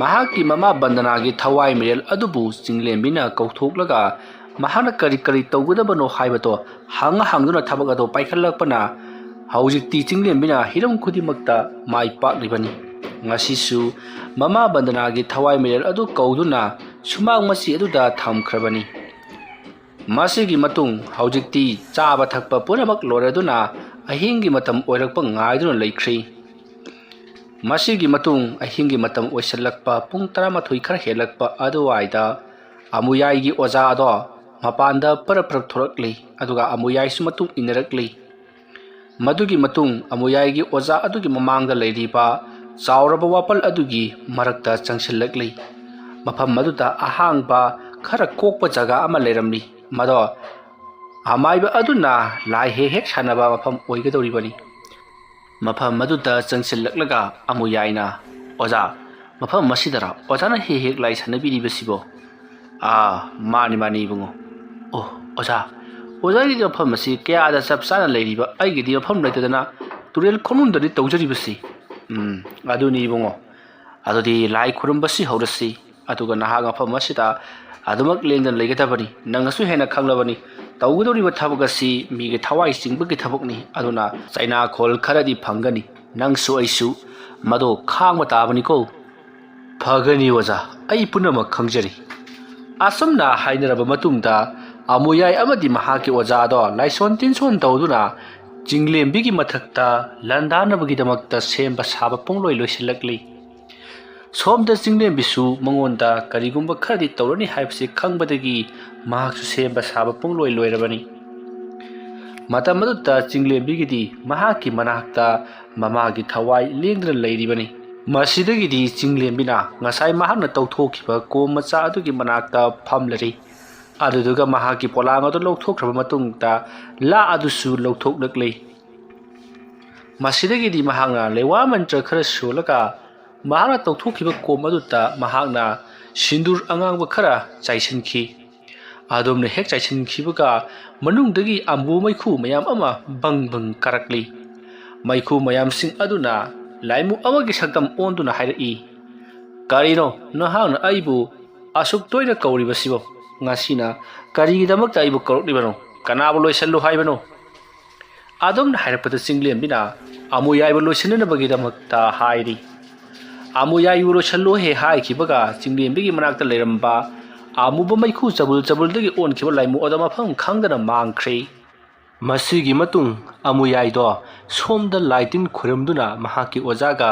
ꯃꯍꯥꯛꯀꯤ ꯃꯃꯥ ꯕꯟꯗꯅꯥꯒꯤ ꯊꯋꯥꯏ ꯃꯤꯔꯦꯜ ꯑꯗꯨꯕꯨ ꯆꯤꯡꯂꯦꯝꯕꯤꯅ ꯀꯧꯊꯣꯛꯂꯒ ꯃꯍꯥꯛꯅ ꯀꯔꯤ ꯀꯔꯤ ꯇꯧꯒꯗꯕꯅꯣ ꯍꯥꯏꯕꯗꯣ ꯍꯪ ꯍꯪꯗꯨꯅ ꯊꯕꯛ ꯑꯗꯨ ꯄꯥꯏꯈꯠꯂꯛꯄꯅ ꯍꯧꯖꯤꯛꯇꯤ ꯆꯤꯡꯂꯦꯝꯕꯤꯅ ꯍꯤꯔꯝ ꯈꯨꯗꯤꯡꯃꯛꯇ ꯃꯥꯏ ꯄꯥꯛꯂꯤꯕꯅꯤ꯫ ꯉꯁꯤꯁꯨ ꯃꯃꯥ ꯕꯟꯗꯅꯥꯒꯤ ꯊꯋꯥꯏ ꯃꯤꯔꯦꯜ ꯑꯗꯨ ꯀꯧꯗꯨꯅ ꯁꯨꯃꯥꯡ ꯃꯆꯤ ꯑꯗꯨꯗ ꯊꯝꯈ꯭ꯔꯕꯅꯤ꯫ ꯃꯁꯤꯒꯤ ꯃꯇꯨꯡ ꯍꯧꯖꯤꯛꯇꯤ ꯆꯥꯕ ꯊꯛꯄ ꯄꯨꯝꯅꯃꯛ ꯂꯣꯏꯔꯗꯨꯅ ꯑꯍꯤꯡꯒꯤ ꯃꯇꯝ ꯑꯣꯏꯔꯛꯄ ꯉꯥꯏꯗꯨꯅ ꯂꯩꯈ꯭ꯔꯤ꯫ ꯃꯁꯤꯒꯤ ꯃꯇꯨꯡ ꯑꯍꯤꯡꯒꯤ ꯃꯇꯝ ꯑꯣꯏꯁꯤꯜꯂꯛꯄ ꯄꯨꯡ ꯇꯔꯥꯃꯥꯊꯣꯏ ꯈꯔ ꯍꯦꯜꯂꯛꯄ ꯑꯗꯨꯋꯥꯏꯗ ꯑꯃꯨꯌꯥꯏꯒꯤ ꯑꯣꯖꯥ ꯑꯗꯣ ꯃꯄꯥꯟꯗ ꯄꯔꯞ ꯄꯔꯞ ꯊꯣꯔꯛꯂꯤ, ꯑꯗꯨꯒ ꯑꯃꯨꯌꯥꯏꯁꯨ ꯃꯇꯨꯡ ꯏꯟꯅꯔꯛꯂꯤ꯫ ꯃꯗꯨꯒꯤ ꯃꯇꯨꯡ ꯑꯃꯨꯌꯥꯏꯒꯤ ꯑꯣꯖꯥ ꯑꯗꯨꯒꯤ ꯃꯃꯥꯡꯗ ꯂꯩꯔꯤꯕ ꯆꯥꯎꯔꯕ ꯋꯥꯄꯜ ꯑꯗꯨꯒꯤ ꯃꯔꯛꯇ ꯆꯪꯁꯤꯜꯂꯛꯂꯤ꯫ ꯃꯐꯝ ꯑꯗꯨꯗ ꯑꯍꯥꯡꯕ ꯈꯔ ꯀꯣꯛꯄ ꯖꯒꯥ ꯑꯃ ꯂꯩꯔꯝꯂꯤ꯫ ꯃꯗꯣ ꯑꯃꯥꯏꯕ ꯑꯗꯨꯅ ꯂꯥꯏ ꯍꯦꯛ ꯍꯦꯛ ꯁꯥꯟꯅꯕ ꯃꯐꯝ ꯑꯣꯏꯒꯗꯧꯔꯤꯕꯅꯤ꯫ ꯃꯐꯝ ꯑꯗꯨꯗ ꯆꯪꯁꯤꯜꯂꯛꯂꯒ ꯑꯃꯨꯌꯥꯏꯅ ꯑꯣꯖꯥ, ꯃꯐꯝ ꯑꯁꯤꯗꯔ ꯑꯣꯖꯥꯅ ꯍꯦꯛ ꯍꯦꯛ ꯂꯥꯏ ꯁꯥꯟꯅꯕꯤꯔꯤꯕꯁꯤꯕꯣ? ꯑꯥ, ꯃꯥꯅꯤ, ꯃꯥꯅꯤ, ꯏꯕꯨꯡꯉꯣ꯫ ꯑꯣ, ꯑꯣꯖꯥ, ꯑꯣꯖꯥꯒꯤꯗꯤ ꯃꯐꯝ ꯑꯁꯤ ꯀꯌꯥꯗ ꯆꯞ ꯆꯥꯅ ꯂꯩꯔꯤꯕ? ꯑꯩꯒꯤꯗꯤ ꯃꯐꯝ ꯂꯩꯇꯗꯅ ꯇꯨꯔꯦꯜ ꯈꯣꯡꯅꯨꯡꯗꯅꯤ ꯇꯧꯖꯔꯤꯕꯁꯤ꯫ ꯎꯝ, ꯑꯗꯨꯅꯤ, ꯏꯕꯨꯡꯉꯣ꯫ ꯑꯗꯨꯗꯤ ꯂꯥꯏ ꯈꯨꯔꯨꯝꯕꯁꯤ ꯍꯧꯔꯁꯤ꯫ ꯑꯗꯨꯒ ꯅꯍꯥꯛ ꯃꯐꯝ ꯑꯁꯤꯗ ꯑꯗꯨꯃꯛ ꯂꯦꯡꯗꯅ ꯂꯩꯒꯗꯕꯅꯤ꯫ ꯅꯪꯅꯁꯨ ꯍꯦꯟꯅ ꯈꯪꯂꯕꯅꯤ, ꯇꯧꯒꯗꯧꯔꯤꯕ ꯊꯕꯛ ꯑꯁꯤ ꯃꯤꯒꯤ ꯊꯋꯥꯏ ꯆꯤꯡꯕꯒꯤ ꯊꯕꯛꯅꯤ꯫ ꯑꯗꯨꯅ ꯆꯩꯅꯥꯈꯣꯜ ꯈꯔꯗꯤ ꯐꯪꯒꯅꯤ꯫ ꯅꯪꯁꯨ ꯑꯩꯁꯨ ꯃꯗꯨ ꯈꯥꯡꯕ ꯇꯥꯕꯅꯤꯀꯣ꯫ ꯐꯒꯅꯤ ꯑꯣꯖꯥ, ꯑꯩ ꯄꯨꯝꯅꯃꯛ ꯈꯪꯖꯔꯤ꯫ ꯑꯁꯨꯝꯅ ꯍꯥꯏꯅꯔꯕ ꯃꯇꯨꯡꯗ ꯑꯃꯨꯌꯥꯏ ꯑꯃꯗꯤ ꯃꯍꯥꯛꯀꯤ ꯑꯣꯖꯥꯗꯣ ꯂꯥꯏꯁꯣꯟ ꯇꯤꯟꯁꯣꯟ ꯇꯧꯗꯨꯅ ꯆꯤꯡꯂꯦꯝꯕꯤꯒꯤ ꯃꯊꯛꯇ ꯂꯥꯟꯗꯥꯅꯕꯒꯤꯗꯃꯛꯇ ꯁꯦꯝꯕ ꯁꯥꯕ ꯄꯨꯡꯂꯣꯏ ꯂꯣꯏꯁꯤꯜꯂꯛꯂꯤ꯫ ꯁꯣꯝꯗ ꯆꯤꯡꯂꯦꯝꯕꯤꯁꯨ ꯃꯉꯣꯟꯗ ꯀꯔꯤꯒꯨꯝꯕ ꯈꯔꯗꯤ ꯇꯧꯔꯅꯤ ꯍꯥꯏꯕꯁꯤ ꯈꯪꯕꯗꯒꯤ ꯃꯍꯥꯛꯁꯨ ꯁꯦꯝꯕ ꯁꯥꯕ ꯄꯨꯡꯂꯣꯏ ꯂꯣꯏꯔꯕꯅꯤ꯫ ꯃꯇꯝ ꯑꯗꯨꯗ ꯆꯤꯡꯂꯦꯝꯕꯤꯒꯤꯗꯤ ꯃꯍꯥꯛꯀꯤ ꯃꯅꯥꯛꯇ ꯃꯃꯥꯒꯤ ꯊꯋꯥꯏ ꯂꯦꯡꯗꯅ ꯂꯩꯔꯤꯕꯅꯤ꯫ ꯃꯁꯤꯗꯒꯤꯗꯤ ꯆꯤꯡꯂꯦꯝꯕꯤꯅ ꯉꯁꯥꯏ ꯃꯍꯥꯛꯅ ꯇꯧꯊꯣꯛꯈꯤꯕ ꯀꯣꯝ ꯃꯆꯥ ꯑꯗꯨꯒꯤ ꯃꯅꯥꯛꯇ ꯐꯝꯂꯔꯤ꯫ ꯑꯗꯨꯗꯨꯒ ꯃꯍꯥꯛꯀꯤ ꯄꯣꯂꯥꯡ ꯑꯗꯨ ꯂꯧꯊꯣꯛꯈ꯭ꯔꯕ ꯃꯇꯨꯡꯗ ꯂꯥ ꯑꯗꯨꯁꯨ ꯂꯧꯊꯣꯛꯂꯛꯂꯤ꯫ ꯃꯁꯤꯗꯒꯤꯗꯤ ꯃꯍꯥꯛꯅ ꯂꯩꯋꯥ ꯃꯟꯇ꯭ꯔ ꯈꯔ ꯁꯣꯜꯂꯒ ꯃꯍꯥꯛꯅ ꯇꯧꯊꯣꯛꯈꯤꯕ ꯀꯣꯝ ꯑꯗꯨꯗ ꯃꯍꯥꯛꯅ ꯁꯤꯟꯗꯨꯔ ꯑꯉꯥꯡꯕ ꯈꯔ ꯆꯥꯏꯁꯤꯟꯈꯤ꯫ ꯑꯗꯨꯝꯅ ꯍꯦꯛ ꯆꯥꯏꯁꯤꯟꯈꯤꯕꯒ ꯃꯅꯨꯡꯗꯒꯤ ꯑꯃꯨꯕ ꯃꯩꯈꯨ ꯃꯌꯥꯝ ꯑꯃ ꯕꯪ ꯕꯪ ꯀꯥꯔꯛꯂꯤ꯫ ꯃꯩꯈꯨ ꯃꯌꯥꯝꯁꯤꯡ ꯑꯗꯨꯅ ꯂꯥꯏꯃꯨ ꯑꯃꯒꯤ ꯁꯛꯇꯝ ꯑꯣꯟꯗꯨꯅ ꯍꯥꯏꯔꯛꯏ, "ꯀꯔꯤꯅꯣ ꯅꯍꯥꯛꯅ ꯑꯩꯕꯨ ꯑꯁꯨꯛ ꯇꯣꯏꯅ ꯀꯧꯔꯤꯕꯁꯤꯕꯣ? ꯉꯁꯤꯅ ꯀꯔꯤꯒꯤꯗꯃꯛꯇ ꯑꯩꯕꯨ ꯀꯧꯔꯛꯂꯤꯕꯅꯣ? ꯀꯅꯥꯕꯨ ꯂꯣꯏꯁꯤꯜꯂꯨ ꯍꯥꯏꯕꯅꯣ?" ꯑꯗꯨꯝꯅ ꯍꯥꯏꯔꯛꯄꯗ ꯆꯤꯡꯂꯦꯝꯕꯤꯅ ꯑꯃꯨꯌꯥꯏꯕꯨ ꯂꯣꯏꯁꯤꯟꯅꯅꯕꯒꯤꯗꯃꯛꯇ ꯍꯥꯏꯔꯤ꯫ ꯑꯃꯨꯌꯥꯏꯕꯨ ꯂꯣꯏꯁꯤꯜꯂꯨ ꯍꯦꯛ ꯍꯥꯏꯈꯤꯕꯒ ꯆꯤꯡꯂꯦꯝꯕꯤꯒꯤ ꯃꯅꯥꯛꯇ ꯂꯩꯔꯝꯕ ꯑꯃꯨꯕ ꯃꯩꯈꯨ ꯆꯕꯨꯜ ꯆꯕꯨꯜꯗꯒꯤ ꯑꯣꯟꯈꯤꯕ ꯂꯥꯏꯃꯨ ꯑꯗꯣ ꯃꯐꯝ ꯈꯪꯗꯅ ꯃꯥꯡꯈ꯭ꯔꯦ꯫ ꯃꯁꯤꯒꯤ ꯃꯇꯨꯡ ꯑꯃꯨꯌꯥꯏꯗꯣ ꯁꯣꯝꯗ ꯂꯥꯏ ꯇꯤꯟ ꯈꯨꯔꯨꯝꯗꯨꯅ ꯃꯍꯥꯛꯀꯤ ꯑꯣꯖꯥꯒ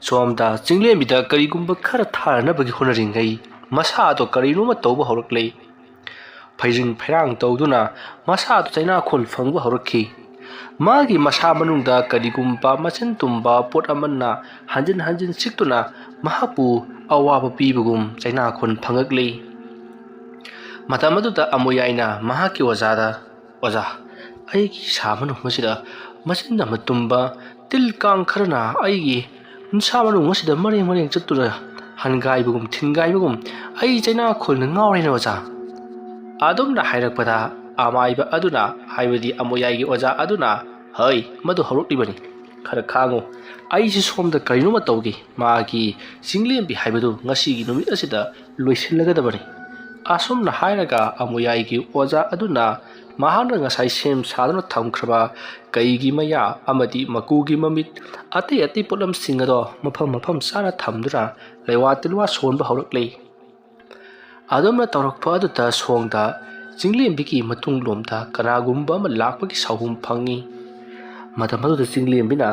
ꯁꯣꯝꯗ ꯆꯤꯡꯂꯦꯝꯕꯤꯗ ꯀꯔꯤꯒꯨꯝꯕ ꯈꯔ ꯊꯥꯅꯅꯕꯒꯤ ꯍꯣꯠꯅꯔꯤꯉꯩ ꯃꯁꯥꯗꯣ ꯀꯔꯤꯅꯣꯃ ꯇꯧꯕ ꯍꯧꯔꯛꯂꯦ꯫ ꯐꯩꯖꯤꯡ ꯐꯩꯔꯥꯡ ꯇꯧꯗꯨꯅ ꯃꯁꯥꯗꯨ ꯆꯩꯅꯥꯈꯣꯜ ꯐꯪꯕ ꯍꯧꯔꯛꯈꯤ꯫ ꯃꯥꯒꯤ ꯃꯁꯥ ꯃꯅꯨꯡꯗ ꯀꯔꯤꯒꯨꯝꯕ ꯃꯆꯤꯟ ꯇꯨꯝꯕ ꯄꯣꯠ ꯑꯃꯅ ꯍꯟꯖꯤꯟ ꯍꯟꯖꯤꯟ ꯆꯤꯛꯇꯨꯅ ꯃꯍꯥꯛꯄꯨ ꯑꯋꯥꯕ ꯄꯤꯕꯒꯨꯝ ꯆꯩꯅꯥꯈꯣꯜ ꯐꯪꯉꯛꯂꯤ꯫ ꯃꯇꯝ ꯑꯗꯨꯗ ꯑꯃꯨꯌꯥꯏꯅ ꯃꯍꯥꯛꯀꯤ ꯑꯣꯖꯥꯗ, "ꯑꯣꯖꯥ, ꯑꯩꯒꯤ ꯏꯁꯥ ꯃꯅꯨꯡ ꯑꯁꯤꯗ ꯃꯆꯤꯟ ꯑꯃ ꯇꯨꯝꯕ ꯇꯤꯜ ꯀꯥꯡ ꯈꯔꯅ ꯑꯩꯒꯤ ꯅꯨꯡꯁꯥ ꯃꯅꯨꯡ ꯑꯁꯤꯗ ꯃꯔꯦꯡ ꯃꯔꯦꯡ ꯆꯠꯇꯨꯅ ꯍꯟꯒꯥꯏꯕꯒꯨꯝ ꯊꯤꯟꯒꯥꯏꯕꯒꯨꯝ ꯑꯩ ꯆꯩꯅꯥꯈꯣꯜꯅ ꯉꯥꯎꯔꯦꯅꯦ ꯑꯣꯖꯥ꯫ ꯑꯗꯨꯝꯅ ꯍꯥꯏꯔꯛꯄꯗ ꯑꯃꯥꯏꯕ ꯑꯗꯨꯅ, ꯍꯥꯏꯕꯗꯤ ꯑꯃꯨꯌꯥꯏꯒꯤ ꯑꯣꯖꯥ ꯑꯗꯨꯅ, "ꯍꯩ, ꯃꯗꯨ ꯍꯧꯔꯛꯂꯤꯕꯅꯤ꯫ ꯈꯔ ꯈꯥꯡꯉꯨ꯫ ꯑꯩꯁꯨ ꯁꯣꯝꯗ ꯀꯔꯤꯅꯣꯃ ꯇꯧꯒꯦ꯫ ꯃꯥꯒꯤ ꯆꯤꯡꯂꯦꯝꯕꯤ ꯍꯥꯏꯕꯗꯨ ꯉꯁꯤꯒꯤ ꯅꯨꯃꯤꯠ ꯑꯁꯤꯗ ꯂꯣꯏꯁꯤꯜꯂꯒꯗꯕꯅꯤ"꯫ ꯑꯁꯨꯝꯅ ꯍꯥꯏꯔꯒ ꯑꯃꯨꯌꯥꯏꯒꯤ ꯑꯣꯖꯥ ꯑꯗꯨꯅ ꯃꯍꯥꯛꯅ ꯉꯁꯥꯏ ꯁꯦꯝ ꯁꯥꯗꯨꯅ ꯊꯝꯈ꯭ꯔꯕ ꯀꯩꯒꯤ ꯃꯌꯥ ꯑꯃꯗꯤ ꯃꯀꯨꯒꯤ ꯃꯃꯤꯠ, ꯑꯇꯩ ꯑꯇꯩ ꯄꯣꯠꯂꯝꯁꯤꯡ ꯑꯗꯣ ꯃꯐꯝ ꯃꯐꯝ ꯆꯥꯅ ꯊꯝꯗꯨꯅ ꯂꯩꯋꯥ ꯇꯤꯜꯋꯥ ꯁꯣꯟꯕ ꯍꯧꯔꯛꯂꯤ꯫ ꯑꯗꯨꯝꯅ ꯇꯧꯔꯛꯄ ꯑꯗꯨꯗ ꯁꯣꯡꯗ ꯆꯤꯡꯂꯦꯝꯕꯤꯒꯤ ꯃꯇꯨꯡꯂꯣꯝꯗ ꯀꯅꯥꯒꯨꯝꯕ ꯑꯃ ꯂꯥꯛꯄꯒꯤ ꯁꯥꯍꯨꯝ ꯐꯪꯉꯤ꯫ ꯃꯇꯝ ꯑꯗꯨꯗ ꯆꯤꯡꯂꯦꯝꯕꯤꯅ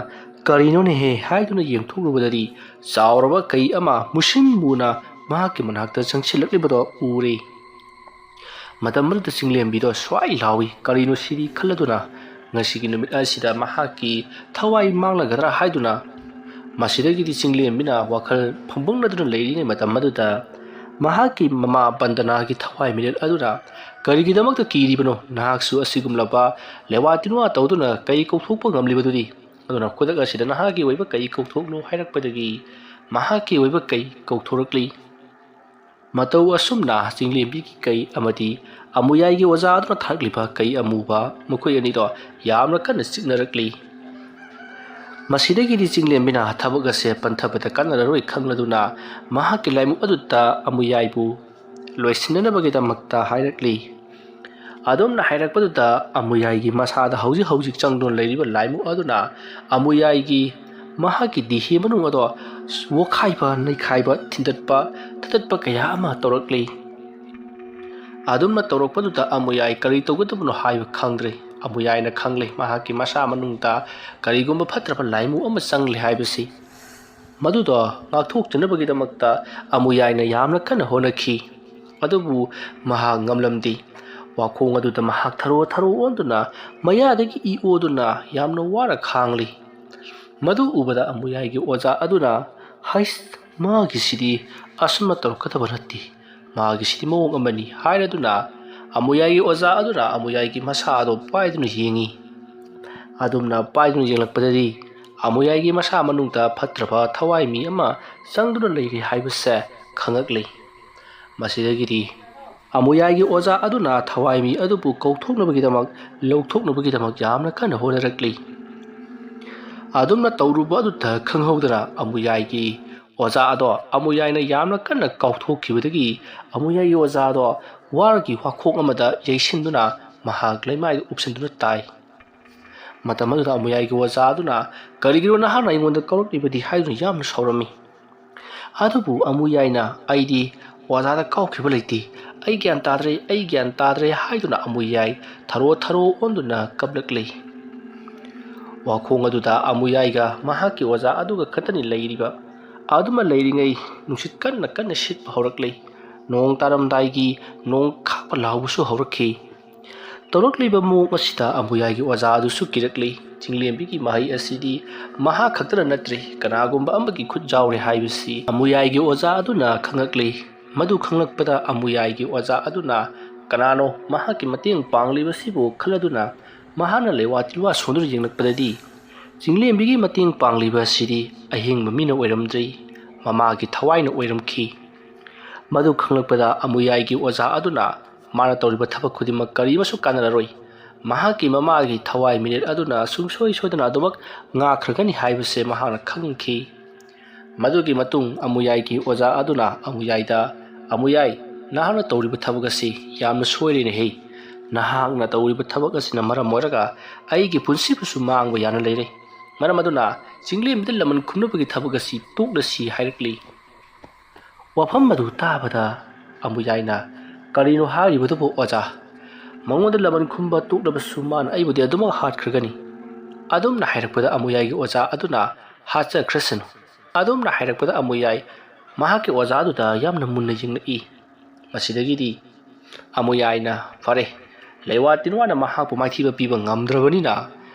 "ꯀꯔꯤꯅꯣꯅꯦꯍꯦ?" ꯍꯥꯏꯗꯨꯅ ꯌꯦꯡꯊꯣꯛꯂꯨꯕꯗꯗꯤ ꯆꯥꯎꯔꯕ ꯀꯩ ꯑꯃ ꯃꯨꯁꯤꯟ ꯃꯨꯅ ꯃꯍꯥꯛꯀꯤ ꯃꯅꯥꯛꯇ ꯆꯪꯁꯤꯜꯂꯛꯂꯤꯕꯗꯣ ꯎꯔꯦ꯫ ꯃꯇꯝ ꯑꯗꯨꯗ ꯆꯤꯡꯂꯦꯝꯕꯤꯗꯣ ꯁ꯭ꯋꯥꯏ ꯂꯥꯎꯏ꯫ "ꯀꯔꯤꯅꯣ ꯁꯤꯗꯤ?" ꯈꯜꯂꯗꯨꯅ ꯉꯁꯤꯒꯤ ꯅꯨꯃꯤꯠ ꯑꯁꯤꯗ ꯃꯍꯥꯛꯀꯤ ꯊꯋꯥꯏ ꯃꯥꯡꯂꯒꯗ꯭ꯔꯥ ꯍꯥꯏꯗꯨꯅ ꯃꯁꯤꯗꯒꯤꯗꯤ ꯆꯤꯡꯂꯦꯝꯕꯤꯅ ꯋꯥꯈꯜ ꯐꯨꯝꯕꯪꯅꯗꯨꯅ ꯂꯩꯔꯤꯉꯩ ꯃꯇꯝ ꯑꯗꯨꯗ ꯃꯍꯥꯛꯀꯤ ꯃꯃꯥ ꯕꯟꯗꯅꯥꯒꯤ ꯊꯋꯥꯏ ꯃꯤꯔꯦꯜ ꯑꯗꯨꯅ, "ꯀꯔꯤꯒꯤꯗꯃꯛꯇ ꯀꯤꯔꯤꯕꯅꯣ? ꯅꯍꯥꯛꯁꯨ ꯑꯁꯤꯒꯨꯝꯂꯕ ꯂꯦꯋꯥ ꯇꯤꯟꯋꯥ ꯇꯧꯗꯨꯅ ꯀꯩ ꯀꯧꯊꯣꯛꯄ ꯉꯝꯂꯤꯕꯗꯨꯗꯤ? ꯑꯗꯨꯅ ꯈꯨꯗꯛ ꯑꯁꯤꯗ ꯅꯍꯥꯛꯀꯤ ꯑꯣꯏꯕ ꯀꯩ ꯀꯧꯊꯣꯛꯂꯨ" ꯍꯥꯏꯔꯛꯄꯗꯒꯤ ꯃꯍꯥꯛꯀꯤ ꯑꯣꯏꯕ ꯀꯩ ꯀꯧꯊꯣꯔꯛꯂꯤ꯫ ꯃꯇꯧ ꯑꯁꯨꯝꯅ ꯆꯤꯡꯂꯦꯝꯕꯤꯒꯤ ꯀꯩ ꯑꯃꯗꯤ ꯑꯃꯨꯌꯥꯏꯒꯤ ꯑꯣꯖꯥ ꯑꯗꯨꯅ ꯊꯥꯔꯛꯂꯤꯕ ꯀꯩ ꯑꯃꯨꯕ, ꯃꯈꯣꯏ ꯑꯅꯤꯗꯣ ꯌꯥꯝꯅ ꯀꯟꯅ ꯆꯤꯛꯅꯔꯛꯂꯤ꯫ ꯃꯁꯤꯗꯒꯤꯗꯤ ꯆꯤꯡꯂꯦꯝꯕꯤꯅ ꯊꯕꯛ ꯑꯁꯦ ꯄꯟꯊꯕꯗ ꯀꯥꯟꯅꯔꯔꯣꯏ ꯈꯪꯂꯗꯨꯅ ꯃꯍꯥꯛꯀꯤ ꯂꯥꯏꯃꯨꯛ ꯑꯗꯨꯗ ꯑꯃꯨꯌꯥꯏꯕꯨ ꯂꯣꯏꯁꯤꯟꯅꯅꯕꯒꯤꯗꯃꯛꯇ ꯍꯥꯏꯔꯛꯂꯤ꯫ ꯑꯗꯨꯝꯅ ꯍꯥꯏꯔꯛꯄꯗꯨꯗ ꯑꯃꯨꯌꯥꯏꯒꯤ ꯃꯁꯥꯗ ꯍꯧꯖꯤꯛ ꯍꯧꯖꯤꯛ ꯆꯪꯗꯨꯅ ꯂꯩꯔꯤꯕ ꯂꯥꯏꯃꯨꯛ ꯑꯗꯨꯅ ꯑꯃꯨꯌꯥꯏꯒꯤ, ꯃꯍꯥꯛꯀꯤ ꯗꯤꯍꯦ ꯃꯅꯨꯡ ꯑꯗꯣ ꯋꯥꯈꯥꯏꯕ, ꯅꯩꯈꯥꯏꯕ, ꯊꯤꯟꯗꯠꯄ, ꯊꯠꯇꯠꯄ ꯀꯌꯥ ꯑꯃ ꯇꯧꯔꯛꯂꯤ꯫ ꯑꯗꯨꯝꯅ ꯇꯧꯔꯛꯄꯗꯨꯗ ꯑꯃꯨꯌꯥꯏ ꯀꯔꯤ ꯇꯧꯒꯗꯕꯅꯣ ꯍꯥꯏꯕ ꯈꯪꯗ꯭ꯔꯦ꯫ ꯑꯃꯨꯌꯥꯏꯅ ꯈꯪꯂꯦ ꯃꯍꯥꯛꯀꯤ ꯃꯁꯥ ꯃꯅꯨꯡꯗ ꯀꯔꯤꯒꯨꯝꯕ ꯐꯠꯇ꯭ꯔꯕ ꯂꯥꯏꯃꯨꯛ ꯑꯃ ꯆꯪꯂꯦ ꯍꯥꯏꯕꯁꯤ꯫ ꯃꯗꯨꯗꯣ ꯉꯥꯛꯊꯣꯛꯆꯅꯕꯒꯤꯗꯃꯛꯇ ꯑꯃꯨꯌꯥꯏꯅ ꯌꯥꯝꯅ ꯀꯟꯅ ꯍꯣꯠꯅꯈꯤ꯫ ꯑꯗꯨꯕꯨ ꯃꯍꯥꯛ ꯉꯝꯂꯝꯗꯦ꯫ ꯋꯥꯈꯣꯡ ꯑꯗꯨꯗ ꯃꯍꯥꯛ ꯊꯔꯣ ꯊꯔꯣ ꯑꯣꯟꯗꯨꯅ ꯃꯌꯥꯗꯒꯤ ꯏ ꯑꯣꯗꯨꯅ ꯌꯥꯝꯅ ꯋꯥꯅ ꯈꯥꯡꯂꯤ꯫ ꯃꯗꯨ ꯎꯕꯗ ꯑꯃꯨꯌꯥꯏꯒꯤ ꯑꯣꯖꯥ ꯑꯗꯨꯅ, "ꯍꯩꯁ, ꯃꯥꯒꯤꯁꯤꯗꯤ ꯑꯁꯨꯝꯅ ꯇꯧꯔꯛꯀꯗꯕ ꯅꯠꯇꯦ꯫ ꯃꯥꯒꯤꯁꯤꯗꯤ ꯃꯑꯣꯡ ꯑꯃꯅꯤ" ꯍꯥꯏꯔꯗꯨꯅ ꯑꯃꯨꯌꯥꯏꯒꯤ ꯑꯣꯖꯥ ꯑꯗꯨꯅ ꯑꯃꯨꯌꯥꯏꯒꯤ ꯃꯁꯥ ꯑꯗꯨ ꯄꯥꯏꯗꯨꯅ ꯌꯦꯡꯉꯤ꯫ ꯑꯗꯨꯝꯅ ꯄꯥꯏꯗꯨꯅ ꯌꯦꯡꯂꯛꯄꯗꯗꯤ ꯑꯃꯨꯌꯥꯏꯒꯤ ꯃꯁꯥ ꯃꯅꯨꯡꯗ ꯐꯠꯇ꯭ꯔꯕ ꯊꯋꯥꯏ ꯃꯤ ꯑꯃ ꯆꯪꯗꯨꯅ ꯂꯩꯔꯤ ꯍꯥꯏꯕꯁꯦ ꯈꯪꯉꯛꯂꯤ꯫ ꯃꯁꯤꯗꯒꯤꯗꯤ ꯑꯃꯨꯌꯥꯏꯒꯤ ꯑꯣꯖꯥ ꯑꯗꯨꯅ ꯊꯋꯥꯏ ꯃꯤ ꯑꯗꯨꯕꯨ ꯀꯧꯊꯣꯛꯅꯕꯒꯤꯗꯃꯛ, ꯂꯧꯊꯣꯛꯅꯕꯒꯤꯗꯃꯛ ꯌꯥꯝꯅ ꯀꯟꯅ ꯍꯣꯠꯅꯔꯛꯂꯤ꯫ ꯑꯗꯨꯝꯅ ꯇꯧꯔꯨꯕ ꯑꯗꯨꯗ ꯈꯪꯍꯧꯗꯅ ꯑꯃꯨꯌꯥꯏꯒꯤ ꯑꯣꯖꯥ ꯑꯗꯣ ꯑꯃꯨꯌꯥꯏꯅ ꯌꯥꯝꯅ ꯀꯟꯅ ꯀꯥꯎꯊꯣꯛꯈꯤꯕꯗꯒꯤ ꯑꯃꯨꯌꯥꯏꯒꯤ ꯑꯣꯖꯥ ꯑꯗꯣ ꯋꯥꯔꯒꯤ ꯋꯥꯈꯣꯡ ꯑꯃꯗ ꯌꯩꯁꯤꯟꯗꯨꯅ ꯃꯍꯥꯛ ꯂꯩꯃꯥꯏꯗ ꯎꯞꯁꯤꯟꯗꯨꯅ ꯇꯥꯏ꯫ ꯃꯇꯝ ꯑꯗꯨꯗ ꯑꯃꯨꯌꯥꯏꯒꯤ ꯑꯣꯖꯥ ꯑꯗꯨꯅ "ꯀꯔꯤꯒꯤꯅꯣ ꯅꯍꯥꯛꯅ ꯑꯩꯉꯣꯟꯗ ꯀꯧꯔꯛꯂꯤꯕꯗꯤ?" ꯍꯥꯏꯗꯨꯅ ꯌꯥꯝꯅ ꯁꯥꯎꯔꯝꯃꯤ꯫ ꯑꯗꯨꯕꯨ ꯑꯃꯨꯌꯥꯏꯅ "ꯑꯩꯗꯤ ꯑꯣꯖꯥꯗ ꯀꯥꯎꯈꯤꯕ ꯂꯩꯇꯦ, ꯑꯩ ꯒ꯭ꯌꯥꯟ ꯇꯥꯗ꯭ꯔꯦ, ꯑꯩ ꯒ꯭ꯌꯥꯟ ꯇꯥꯗ꯭ꯔꯦ" ꯍꯥꯏꯗꯨꯅ ꯑꯃꯨꯌꯥꯏ ꯊꯔꯣ ꯊꯔꯣ ꯑꯣꯟꯗꯨꯅ ꯀꯞꯂꯛꯂꯤ꯫ ꯋꯥꯈꯣꯡ ꯑꯗꯨꯗ ꯑꯃꯨꯌꯥꯏꯒ ꯃꯍꯥꯛꯀꯤ ꯑꯣꯖꯥ ꯑꯗꯨꯒ ꯈꯛꯇꯅꯤ ꯂꯩꯔꯤꯕ꯫ ꯑꯗꯨꯃ ꯂꯩꯔꯤꯉꯩ ꯅꯨꯡꯁꯤꯠ ꯀꯟꯅ ꯀꯟꯅ ꯁꯤꯠꯄ ꯍꯧꯔꯛꯂꯤ꯫ ꯅꯣꯡ ꯇꯥꯔꯝꯗꯥꯏꯒꯤ ꯅꯣꯡ ꯈꯥꯛꯄ ꯂꯥꯎꯕꯁꯨ ꯍꯧꯔꯛꯈꯤ꯫ ꯇꯧꯔꯛꯂꯤꯕ ꯃꯑꯣꯡ ꯑꯁꯤꯗ ꯑꯃꯨꯌꯥꯏꯒꯤ ꯑꯣꯖꯥ ꯑꯗꯨꯁꯨ ꯀꯤꯔꯛꯂꯤ꯫ ꯆꯤꯡꯂꯦꯝꯕꯤꯒꯤ ꯃꯍꯩ ꯑꯁꯤꯗꯤ ꯃꯍꯥꯛ ꯈꯛꯇꯅ ꯅꯠꯇ꯭ꯔꯦ, ꯀꯅꯥꯒꯨꯝꯕ ꯑꯃꯒꯤ ꯈꯨꯠ ꯌꯥꯎꯔꯦ ꯍꯥꯏꯕꯁꯤ ꯑꯃꯨꯌꯥꯏꯒꯤ ꯑꯣꯖꯥ ꯑꯗꯨꯅ ꯈꯪꯂꯛꯂꯤ꯫ ꯃꯗꯨ ꯈꯪꯂꯛꯄꯗ ꯑꯃꯨꯌꯥꯏꯒꯤ ꯑꯣꯖꯥ ꯑꯗꯨꯅ ꯀꯅꯥꯅꯣ ꯃꯍꯥꯛꯀꯤ ꯃꯇꯦꯡ ꯄꯥꯡꯂꯤꯕꯁꯤꯕꯨ ꯈꯜꯂꯗꯨꯅ ꯃꯍꯥꯛꯅ ꯂꯩꯋꯥ ꯇꯤꯟꯋꯥ ꯁꯣꯟꯗꯨꯅ ꯌꯦꯡꯂꯛꯄꯗꯗꯤ ꯆꯤꯡꯂꯦꯝꯕꯤꯒꯤ ꯃꯇꯦꯡ ꯄꯥꯡꯂꯤꯕ ꯑꯁꯤꯗꯤ ꯑꯍꯤꯡꯕ ꯃꯤꯅ ꯑꯣꯏꯔꯝꯗ꯭ꯔꯤ, ꯃꯃꯥꯒꯤ ꯊꯋꯥꯏꯅ ꯑꯣꯏꯔꯝꯈꯤ꯫ ꯃꯗꯨ ꯈꯪꯂꯛꯄꯗ ꯑꯃꯨꯌꯥꯏꯒꯤ ꯑꯣꯖꯥ ꯑꯗꯨꯅ ꯃꯥꯅ ꯇꯧꯔꯤꯕ ꯊꯕꯛ ꯈꯨꯗꯤꯡꯃꯛ ꯀꯔꯤꯃꯁꯨ ꯀꯥꯟꯅꯔꯔꯣꯏ, ꯃꯍꯥꯛꯀꯤ ꯃꯃꯥꯒꯤ ꯊꯋꯥꯏ ꯃꯤꯅꯤꯠ ꯑꯗꯨꯅ ꯁꯨꯡꯁꯣꯏ ꯁꯣꯏꯗꯅ ꯑꯗꯨꯃꯛ ꯉꯥꯛꯈ꯭ꯔꯒꯅꯤ ꯍꯥꯏꯕꯁꯦ ꯃꯍꯥꯛꯅ ꯈꯪꯈꯤ꯫ ꯃꯗꯨꯒꯤ ꯃꯇꯨꯡ ꯑꯃꯨꯌꯥꯏꯒꯤ ꯑꯣꯖꯥ ꯑꯗꯨꯅ ꯑꯃꯨꯌꯥꯏꯗ, "ꯑꯃꯨꯌꯥꯏ, ꯅꯍꯥꯛꯅ ꯇꯧꯔꯤꯕ ꯊꯕꯛ ꯑꯁꯤ ꯌꯥꯝꯅ ꯁꯣꯏꯔꯦꯅꯦꯍꯦ꯫ ꯅꯍꯥꯛꯅ ꯇꯧꯔꯤꯕ ꯊꯕꯛ ꯑꯁꯤꯅ ꯃꯔꯝ ꯑꯣꯏꯔꯒ ꯑꯩꯒꯤ ꯄꯨꯟꯁꯤꯕꯨꯁꯨ ꯃꯥꯡꯕ ꯌꯥꯅ ꯂꯩꯔꯦ꯫ ꯃꯔꯝ ꯑꯗꯨꯅ ꯆꯤꯡꯂꯦꯝꯕꯤꯗ ꯂꯃꯟ ꯈꯨꯝꯅꯕꯒꯤ ꯊꯕꯛ ꯑꯁꯤ ꯇꯣꯛꯂꯁꯤ" ꯍꯥꯏꯔꯛꯂꯤ꯫ ꯋꯥꯐꯝ ꯑꯗꯨ ꯇꯥꯕꯗ ꯑꯃꯨꯌꯥꯏꯅ, "ꯀꯔꯤꯅꯣ ꯍꯥꯏꯔꯤꯕꯗꯨꯕꯨ ꯑꯣꯖꯥ? ꯃꯉꯣꯟꯗ ꯂꯃꯟ ꯈꯨꯝꯕ ꯇꯣꯛꯂꯕꯁꯨ ꯃꯥꯅ ꯑꯩꯕꯨꯗꯤ ꯑꯗꯨꯃꯛ ꯍꯥꯠꯈ꯭ꯔꯒꯅꯤ"꯫ ꯑꯗꯨꯝꯅ ꯍꯥꯏꯔꯛꯄꯗ ꯑꯃꯨꯌꯥꯏꯒꯤ ꯑꯣꯖꯥ ꯑꯗꯨꯅ, "ꯍꯥꯠꯆꯈ꯭ꯔꯁꯅꯨ"꯫ ꯑꯗꯨꯝꯅ ꯍꯥꯏꯔꯛꯄꯗ ꯑꯃꯨꯌꯥꯏ ꯃꯍꯥꯛꯀꯤ ꯑꯣꯖꯥ ꯑꯗꯨꯗ ꯌꯥꯝꯅ ꯃꯨꯟꯅ ꯌꯦꯡꯂꯛꯏ꯫ ꯃꯁꯤꯗꯒꯤꯗꯤ ꯑꯃꯨꯌꯥꯏꯅ, "ꯐꯔꯦ, ꯂꯩꯋꯥ ꯇꯤꯟꯋꯥꯅ ꯃꯍꯥꯛꯄꯨ ꯃꯥꯏꯊꯤꯕ ꯄꯤꯕ ꯉꯝꯗ꯭ꯔꯕꯅꯤꯅ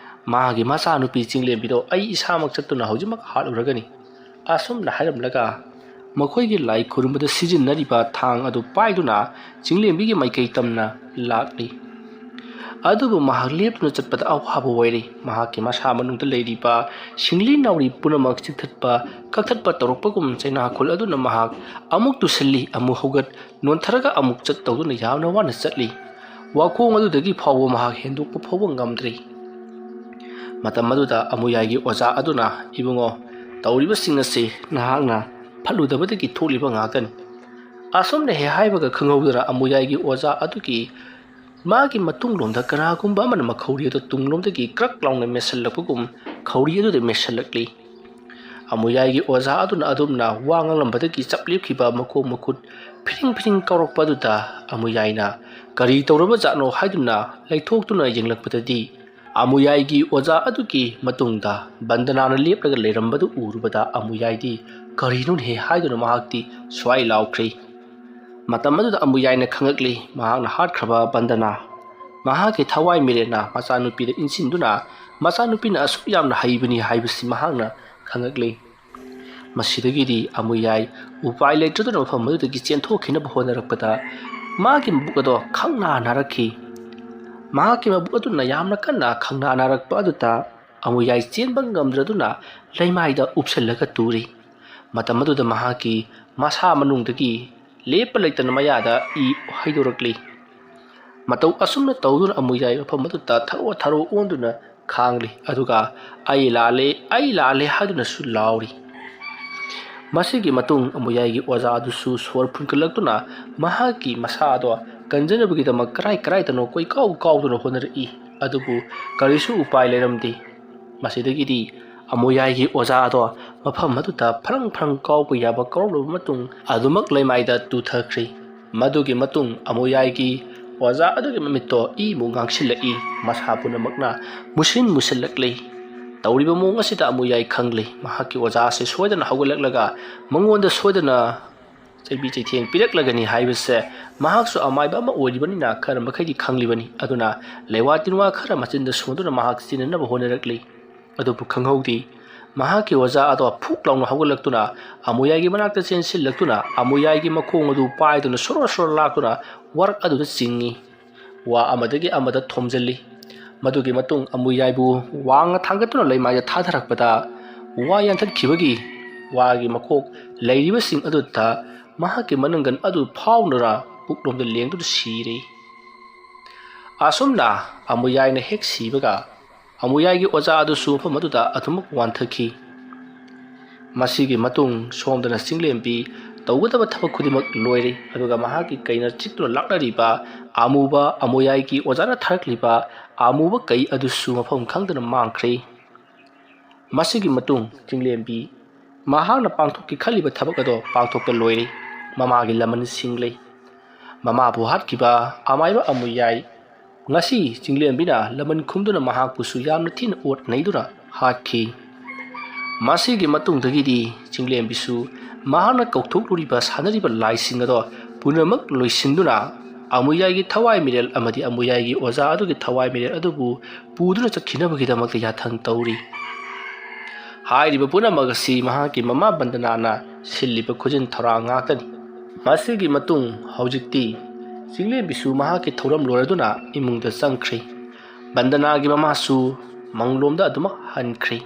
ꯃꯥꯒꯤ ꯃꯆꯥꯅꯨꯄꯤ ꯆꯤꯡꯂꯦꯝꯕꯤꯗꯣ ꯑꯩ ꯏꯁꯥꯃꯛ ꯆꯠꯇꯨꯅ ꯍꯧꯖꯤꯛꯃꯛ ꯍꯥꯠꯂꯨꯔꯒꯅꯤ"꯫ ꯑꯁꯨꯝꯅ ꯍꯥꯏꯔꯝꯂꯒ ꯃꯈꯣꯏꯒꯤ ꯂꯥꯏ ꯈꯨꯔꯨꯝꯕꯗ ꯁꯤꯖꯤꯟꯅꯔꯤꯕ ꯊꯥꯡ ꯑꯗꯨ ꯄꯥꯏꯗꯨꯅ ꯆꯤꯡꯂꯦꯝꯕꯤꯒꯤ ꯃꯥꯏꯀꯩ ꯇꯝꯅ ꯂꯥꯛꯂꯤ꯫ ꯑꯗꯨꯕꯨ ꯃꯍꯥꯛ ꯂꯦꯞꯇꯨꯅ ꯆꯠꯄꯗ ꯑꯋꯥꯕ ꯑꯣꯏꯔꯤ꯫ ꯃꯍꯥꯛꯀꯤ ꯃꯁꯥ ꯃꯅꯨꯡꯗ ꯂꯩꯔꯤꯕ ꯁꯤꯡꯂꯤ ꯅꯥꯎꯔꯤ ꯄꯨꯝꯅꯃꯛ ꯆꯤꯛꯊꯠꯄ, ꯀꯛꯊꯠꯄ ꯇꯧꯔꯛꯄꯒꯨꯝ ꯆꯩꯅꯥꯈꯨꯜ ꯑꯗꯨꯅ ꯃꯍꯥꯛ ꯑꯃꯨꯛ ꯇꯨꯁꯤꯜꯂꯤ, ꯑꯃꯨꯛ ꯍꯧꯒꯠ, ꯅꯣꯟꯊꯔꯒ ꯑꯃꯨꯛ ꯆꯠ ꯇꯧꯗꯨꯅ ꯌꯥꯝꯅ ꯋꯥꯅ ꯆꯠꯂꯤ꯫ ꯋꯥꯈꯣꯡ ꯑꯗꯨꯗꯒꯤ ꯐꯥꯎꯕ ꯃꯍꯥꯛ ꯍꯦꯟꯗꯣꯛꯄ ꯐꯥꯎꯕ ꯉꯝꯗ꯭ꯔꯤ꯫ ꯃꯇꯝ ꯑꯗꯨꯗ ꯑꯃꯨꯌꯥꯏꯒꯤ ꯑꯣꯖꯥ ꯑꯗꯨꯅ, "ꯏꯕꯨꯡꯉꯣ, ꯇꯧꯔꯤꯕꯁꯤꯡ ꯑꯁꯤ ꯅꯍꯥꯛꯅ ꯐꯠꯂꯨꯗꯕꯗꯒꯤ ꯊꯣꯛꯂꯤꯕ ꯉꯥꯛꯇꯅꯤ꯫" ꯑꯁꯨꯝꯅ ꯍꯦꯛ ꯍꯥꯏꯕꯒ ꯈꯪꯍꯧꯗꯅ ꯑꯃꯨꯌꯥꯏꯒꯤ ꯑꯣꯖꯥ ꯑꯗꯨꯒꯤ ꯃꯥꯒꯤ ꯃꯇꯨꯡꯂꯣꯝꯗ ꯀꯅꯥꯒꯨꯝꯕ ꯑꯃꯅ ꯃꯈꯧꯔꯤ ꯑꯗꯨ ꯇꯨꯡꯂꯣꯝꯗꯒꯤ ꯀ꯭ꯔꯛ ꯂꯥꯎꯅ ꯃꯦꯠꯁꯤꯜꯂꯛꯄꯒꯨꯝ ꯈꯧꯔꯤ ꯑꯗꯨꯗ ꯃꯦꯠꯁꯤꯜꯂꯛꯂꯤ꯫ ꯑꯃꯨꯌꯥꯏꯒꯤ ꯑꯣꯖꯥ ꯑꯗꯨꯅ ꯑꯗꯨꯝꯅ ꯋꯥ ꯉꯥꯡꯂꯝꯕꯗꯒꯤ ꯆꯞ ꯂꯦꯞꯈꯤꯕ ꯃꯈꯣꯡ ꯃꯈꯨꯠ ꯐꯤꯔꯤꯡ ꯐꯤꯔꯤꯡ ꯀꯥꯎꯔꯛꯄ ꯑꯗꯨꯗ ꯑꯃꯨꯌꯥꯏꯅ ꯀꯔꯤ ꯇꯧꯔꯕ ꯖꯥꯠꯅꯣ ꯍꯥꯏꯗꯨꯅ ꯂꯩꯊꯣꯛꯇꯨꯅ ꯌꯦꯡꯂꯛꯄꯗꯗꯤ, ꯑꯃꯨꯌꯥꯏꯒꯤ ꯑꯣꯖꯥ ꯑꯗꯨꯒꯤ ꯃꯇꯨꯡꯗ ꯕꯟꯗꯅꯥꯅ ꯂꯦꯞꯂꯒ ꯂꯩꯔꯝꯕꯗꯨ ꯎꯔꯨꯕꯗ ꯑꯃꯨꯌꯥꯏꯗꯤ ꯀꯔꯤꯅꯣꯅꯦꯍꯦ ꯍꯥꯏꯗꯨꯅ ꯃꯍꯥꯛꯇꯤ ꯁ꯭ꯋꯥꯏ ꯂꯥꯎꯈ꯭ꯔꯤ꯫ ꯃꯇꯝ ꯑꯗꯨꯗ ꯑꯃꯨꯌꯥꯏꯅ ꯈꯪꯂꯛꯂꯤ, ꯃꯍꯥꯛꯅ ꯍꯥꯠꯈ꯭ꯔꯕ ꯕꯟꯗꯅꯥ ꯃꯍꯥꯛꯀꯤ ꯊꯋꯥꯏ ꯃꯤꯔꯦꯟꯅ ꯃꯆꯥꯅꯨꯄꯤꯗ ꯏꯟꯁꯤꯟꯗꯨꯅ ꯃꯆꯥꯅꯨꯄꯤꯅ ꯑꯁꯨꯛ ꯌꯥꯝꯅ ꯍꯩꯕꯅꯤ ꯍꯥꯏꯕꯁꯤ ꯃꯍꯥꯛꯅ ꯈꯪꯂꯛꯂꯤ꯫ ꯃꯁꯤꯗꯒꯤꯗꯤ ꯑꯃꯨꯌꯥꯏ ꯎꯄꯥꯏ ꯂꯩꯇ꯭ꯔꯗꯨꯅ ꯃꯐꯝ ꯑꯗꯨꯗꯒꯤ ꯆꯦꯟꯊꯣꯛꯈꯤꯅꯕ ꯍꯣꯠꯅꯔꯛꯄꯗ ꯃꯥꯒꯤ ꯃꯕꯨꯛ ꯑꯗꯣ ꯈꯪꯅꯥ ꯅꯥꯔꯛꯈꯤ꯫ ꯃꯍꯥꯛꯀꯤ ꯃꯕꯨꯛ ꯑꯗꯨꯅ ꯌꯥꯝꯅ ꯀꯟꯅ ꯈꯪꯅꯥ ꯅꯥꯔꯛꯄ ꯑꯗꯨꯗ ꯑꯃꯨꯌꯥꯏ ꯆꯦꯟꯕ ꯉꯝꯗ꯭ꯔꯗꯨꯅ ꯂꯩꯃꯥꯏꯗ ꯎꯞꯁꯜꯂꯒ ꯇꯨꯔꯤ꯫ ꯃꯇꯝ ꯑꯗꯨꯗ ꯃꯍꯥꯛꯀꯤ ꯃꯁꯥ ꯃꯅꯨꯡꯗꯒꯤ ꯂꯦꯞꯄ ꯂꯩꯇꯅ ꯃꯌꯥꯗ ꯏ ꯍꯩꯗꯣꯔꯛꯂꯤ꯫ ꯃꯇꯧ ꯑꯁꯨꯝꯅ ꯇꯧꯗꯨꯅ ꯑꯃꯨꯌꯥꯏ ꯃꯐꯝ ꯑꯗꯨꯗ ꯊꯔꯣ ꯊꯔꯣ ꯑꯣꯟꯗꯨꯅ ꯈꯥꯡꯂꯤ, ꯑꯗꯨꯒ "ꯑꯩ ꯂꯥꯜꯂꯦ, ꯑꯩ ꯂꯥꯜꯂꯦ" ꯍꯥꯏꯗꯨꯅꯁꯨ ꯂꯥꯎꯔꯤ꯫ ꯃꯁꯤꯒꯤ ꯃꯇꯨꯡ ꯑꯃꯨꯌꯥꯏꯒꯤ ꯑꯣꯖꯥ ꯑꯗꯨꯁꯨ ꯁꯣꯔ ꯐꯨꯟꯒꯠꯂꯛꯇꯨꯅ ꯃꯍꯥꯛꯀꯤ ꯃꯁꯥ ꯑꯗꯣ ꯀꯟꯖꯅꯕꯒꯤꯗꯃꯛ ꯀꯔꯥꯏ ꯀꯔꯥꯏꯗꯅꯣ ꯀꯣꯏꯀꯥꯎ ꯀꯥꯎꯗꯨꯅ ꯍꯣꯠꯅꯔꯛꯏ, ꯑꯗꯨꯕꯨ ꯀꯔꯤꯁꯨ ꯎꯄꯥꯏ ꯂꯩꯔꯝꯗꯦ꯫ ꯃꯁꯤꯗꯒꯤꯗꯤ ꯑꯃꯨꯌꯥꯏꯒꯤ ꯑꯣꯖꯥ ꯑꯗꯣ ꯃꯐꯝ ꯑꯗꯨꯗ ꯐ꯭ꯔꯪ ꯐ꯭ꯔꯪ ꯀꯥꯎꯕ ꯌꯥꯕ ꯀꯥꯎꯔꯕ ꯃꯇꯨꯡ ꯑꯗꯨꯃꯛ ꯂꯩꯃꯥꯏꯗ ꯇꯨꯊꯈ꯭ꯔꯤ꯫ ꯃꯗꯨꯒꯤ ꯃꯇꯨꯡ ꯑꯃꯨꯌꯥꯏꯒꯤ ꯑꯣꯖꯥ ꯑꯗꯨꯒꯤ ꯃꯃꯤꯠꯇꯣ ꯏꯃꯨꯛ ꯉꯥꯡꯁꯤꯜꯂꯛꯏ, ꯃꯁꯥ ꯄꯨꯝꯅꯃꯛꯅ ꯃꯨꯁꯤꯟ ꯃꯨꯁꯤꯜꯂꯛꯂꯤ꯫ ꯇꯧꯔꯤꯕ ꯃꯑꯣꯡ ꯑꯁꯤꯗ ꯑꯃꯨꯌꯥꯏ ꯈꯪꯂꯤ, ꯃꯍꯥꯛꯀꯤ ꯑꯣꯖꯥ ꯑꯁꯤ ꯁꯣꯏꯗꯅ ꯍꯧꯒꯠꯂꯛꯂꯒ ꯃꯉꯣꯟꯗ ꯁꯣꯏꯗꯅ ꯆꯩꯕꯤ ꯆꯩꯊꯦꯡ ꯄꯤꯔꯛꯂꯒꯅꯤ ꯍꯥꯏꯕꯁꯦ ꯃꯍꯥꯛꯁꯨ ꯑꯃꯥꯏꯕ ꯑꯃ ꯑꯣꯏꯔꯤꯕꯅꯤꯅ ꯈꯔ ꯃꯈꯩꯗꯤ ꯈꯪꯂꯤꯕꯅꯤ꯫ ꯑꯗꯨꯅ ꯂꯩꯋꯥ ꯇꯤꯟꯋꯥ ꯈꯔ ꯃꯆꯤꯟꯗ ꯁꯣꯟꯗꯨꯅ ꯃꯍꯥꯛ ꯆꯦꯟꯅꯅꯕ ꯍꯣꯠꯅꯔꯛꯂꯤ꯫ ꯑꯗꯨꯕꯨ ꯈꯪꯍꯧꯗꯦ, ꯃꯍꯥꯛꯀꯤ ꯑꯣꯖꯥ ꯑꯗꯣ ꯐꯨꯛ ꯂꯥꯎꯅ ꯍꯧꯒꯠꯂꯛꯇꯨꯅ ꯑꯃꯨꯌꯥꯏꯒꯤ ꯃꯅꯥꯛꯇ ꯆꯦꯟꯁꯤꯜꯂꯛꯇꯨꯅ ꯑꯃꯨꯌꯥꯏꯒꯤ ꯃꯈꯣꯡ ꯑꯗꯨ ꯄꯥꯏꯗꯨꯅ ꯁꯣꯔꯣ ꯁꯣꯔꯣ ꯂꯥꯛꯇꯨꯅ ꯋꯥꯔꯛ ꯑꯗꯨꯗ ꯆꯤꯡꯏ꯫ ꯋꯥ ꯑꯃꯗꯒꯤ ꯑꯃꯗ ꯊꯣꯝꯖꯤꯜꯂꯤ꯫ ꯃꯗꯨꯒꯤ ꯃꯇꯨꯡ ꯑꯃꯨꯌꯥꯏꯕꯨ ꯋꯥꯡꯅ ꯊꯥꯡꯒꯠꯇꯨꯅ ꯂꯩꯃꯥꯏꯗ ꯊꯥꯊꯔꯛꯄꯗ, ꯋꯥ ꯌꯥꯟꯊꯠꯈꯤꯕꯒꯤ ꯋꯥꯒꯤ ꯃꯀꯣꯛ ꯂꯩꯔꯤꯕꯁꯤꯡ ꯑꯗꯨꯗ ꯃꯍꯥꯛꯀꯤ ꯃꯅꯪꯒꯟ ꯑꯗꯨ ꯐꯥꯎꯅꯔ ꯄꯨꯛꯂꯣꯝꯗ ꯂꯦꯡꯗꯨꯅ ꯁꯤꯔꯦ꯫ ꯑꯁꯨꯝꯅ ꯑꯃꯨꯌꯥꯏꯅ ꯍꯦꯛ ꯁꯤꯕꯒ, ꯑꯃꯨꯌꯥꯏꯒꯤ ꯑꯣꯖꯥ ꯑꯗꯨꯁꯨ ꯃꯐꯝ ꯑꯗꯨꯗ ꯑꯗꯨꯃꯛ ꯋꯥꯟꯊꯈꯤ꯫ ꯃꯁꯤꯒꯤ ꯃꯇꯨꯡ ꯁꯣꯝꯗꯅ ꯆꯤꯡꯂꯦꯝꯕꯤ ꯇꯧꯒꯗꯕ ꯊꯕꯛ ꯈꯨꯗꯤꯡꯃꯛ ꯂꯣꯏꯔꯦ, ꯑꯗꯨꯒ ꯃꯍꯥꯛꯀꯤ ꯀꯩꯅ ꯆꯤꯛꯇꯨꯅ ꯂꯥꯛꯅꯔꯤꯕ ꯑꯃꯨꯕ ꯑꯃꯨꯌꯥꯏꯒꯤ ꯑꯣꯖꯥꯅ ꯊꯥꯔꯛꯂꯤꯕ ꯑꯃꯨꯕ ꯀꯩ ꯑꯗꯨꯁꯨ ꯃꯐꯝ ꯈꯪꯗꯅ ꯃꯥꯡꯈ꯭ꯔꯦ꯫ ꯃꯁꯤꯒꯤ ꯃꯇꯨꯡ ꯆꯤꯡꯂꯦꯝꯕꯤ ꯃꯍꯥꯛꯅ ꯄꯥꯡꯊꯣꯛꯀꯦ ꯈꯜꯂꯤꯕ ꯊꯕꯛ ꯑꯗꯣ ꯄꯥꯡꯊꯣꯛꯄ ꯂꯣꯏꯔꯦ꯫ ꯃꯃꯥꯒꯤ ꯂꯃꯟ ꯁꯤꯡꯂꯦ꯫ ꯃꯃꯥꯕꯨ ꯍꯥꯠꯈꯤꯕ ꯑꯃꯥꯏꯕ ꯑꯃꯨꯌꯥꯏ ꯉꯁꯤ ꯆꯤꯡꯂꯦꯝꯕꯤꯅ ꯂꯃꯟ ꯈꯨꯝꯗꯨꯅ ꯃꯍꯥꯛꯄꯨꯁꯨ ꯌꯥꯝꯅ ꯊꯤꯅ ꯑꯣꯠ ꯅꯩꯗꯨꯅ ꯍꯥꯠꯈꯤ꯫ ꯃꯁꯤꯒꯤ ꯃꯇꯨꯡꯗꯒꯤꯗꯤ ꯆꯤꯡꯂꯦꯝꯕꯤꯁꯨ ꯃꯍꯥꯛꯅ ꯀꯧꯊꯣꯛꯂꯨꯔꯤꯕ ꯁꯥꯟꯅꯔꯤꯕ ꯂꯥꯏꯁꯤꯡ ꯑꯗꯣ ꯄꯨꯝꯅꯃꯛ ꯂꯣꯏꯁꯤꯟꯗꯨꯅ ꯑꯃꯨꯌꯥꯏꯒꯤ ꯊꯋꯥꯏ ꯃꯤꯔꯦꯜ ꯑꯃꯗꯤ ꯑꯃꯨꯌꯥꯏꯒꯤ ꯑꯣꯖꯥ ꯑꯗꯨꯒꯤ ꯊꯋꯥꯏ ꯃꯤꯔꯦꯜ ꯑꯗꯨꯕꯨ ꯄꯨꯗꯨꯅ ꯆꯠꯈꯤꯅꯕꯒꯤꯗꯃꯛꯇ ꯌꯥꯊꯪ ꯇꯧꯔꯤ꯫ ꯍꯥꯏꯔꯤꯕ ꯄꯨꯝꯅꯃꯛ ꯑꯁꯤ ꯃꯍꯥꯛꯀꯤ ꯃꯃꯥ ꯕꯟꯗꯅꯥꯅ ꯁꯤꯜꯂꯤꯕ ꯈꯨꯖꯤꯟ ꯊꯧꯔꯥꯡ ꯉꯥꯛꯇꯅꯤ꯫ ꯃꯁꯤꯒꯤ ꯃꯇꯨꯡ ꯍꯧꯖꯤꯛꯇꯤ ꯆꯤꯡꯂꯦꯝꯕꯤꯁꯨ ꯃꯍꯥꯛꯀꯤ ꯊꯧꯔꯝ ꯂꯣꯏꯔꯗꯨꯅ ꯏꯃꯨꯡꯗ ꯆꯪꯈ꯭ꯔꯦ꯫ ꯕꯟꯗꯅꯥꯒꯤ ꯃꯃꯥꯁꯨ ꯃꯪꯂꯣꯝꯗ ꯑꯗꯨꯃꯛ ꯍꯟꯈ꯭ꯔꯦ꯫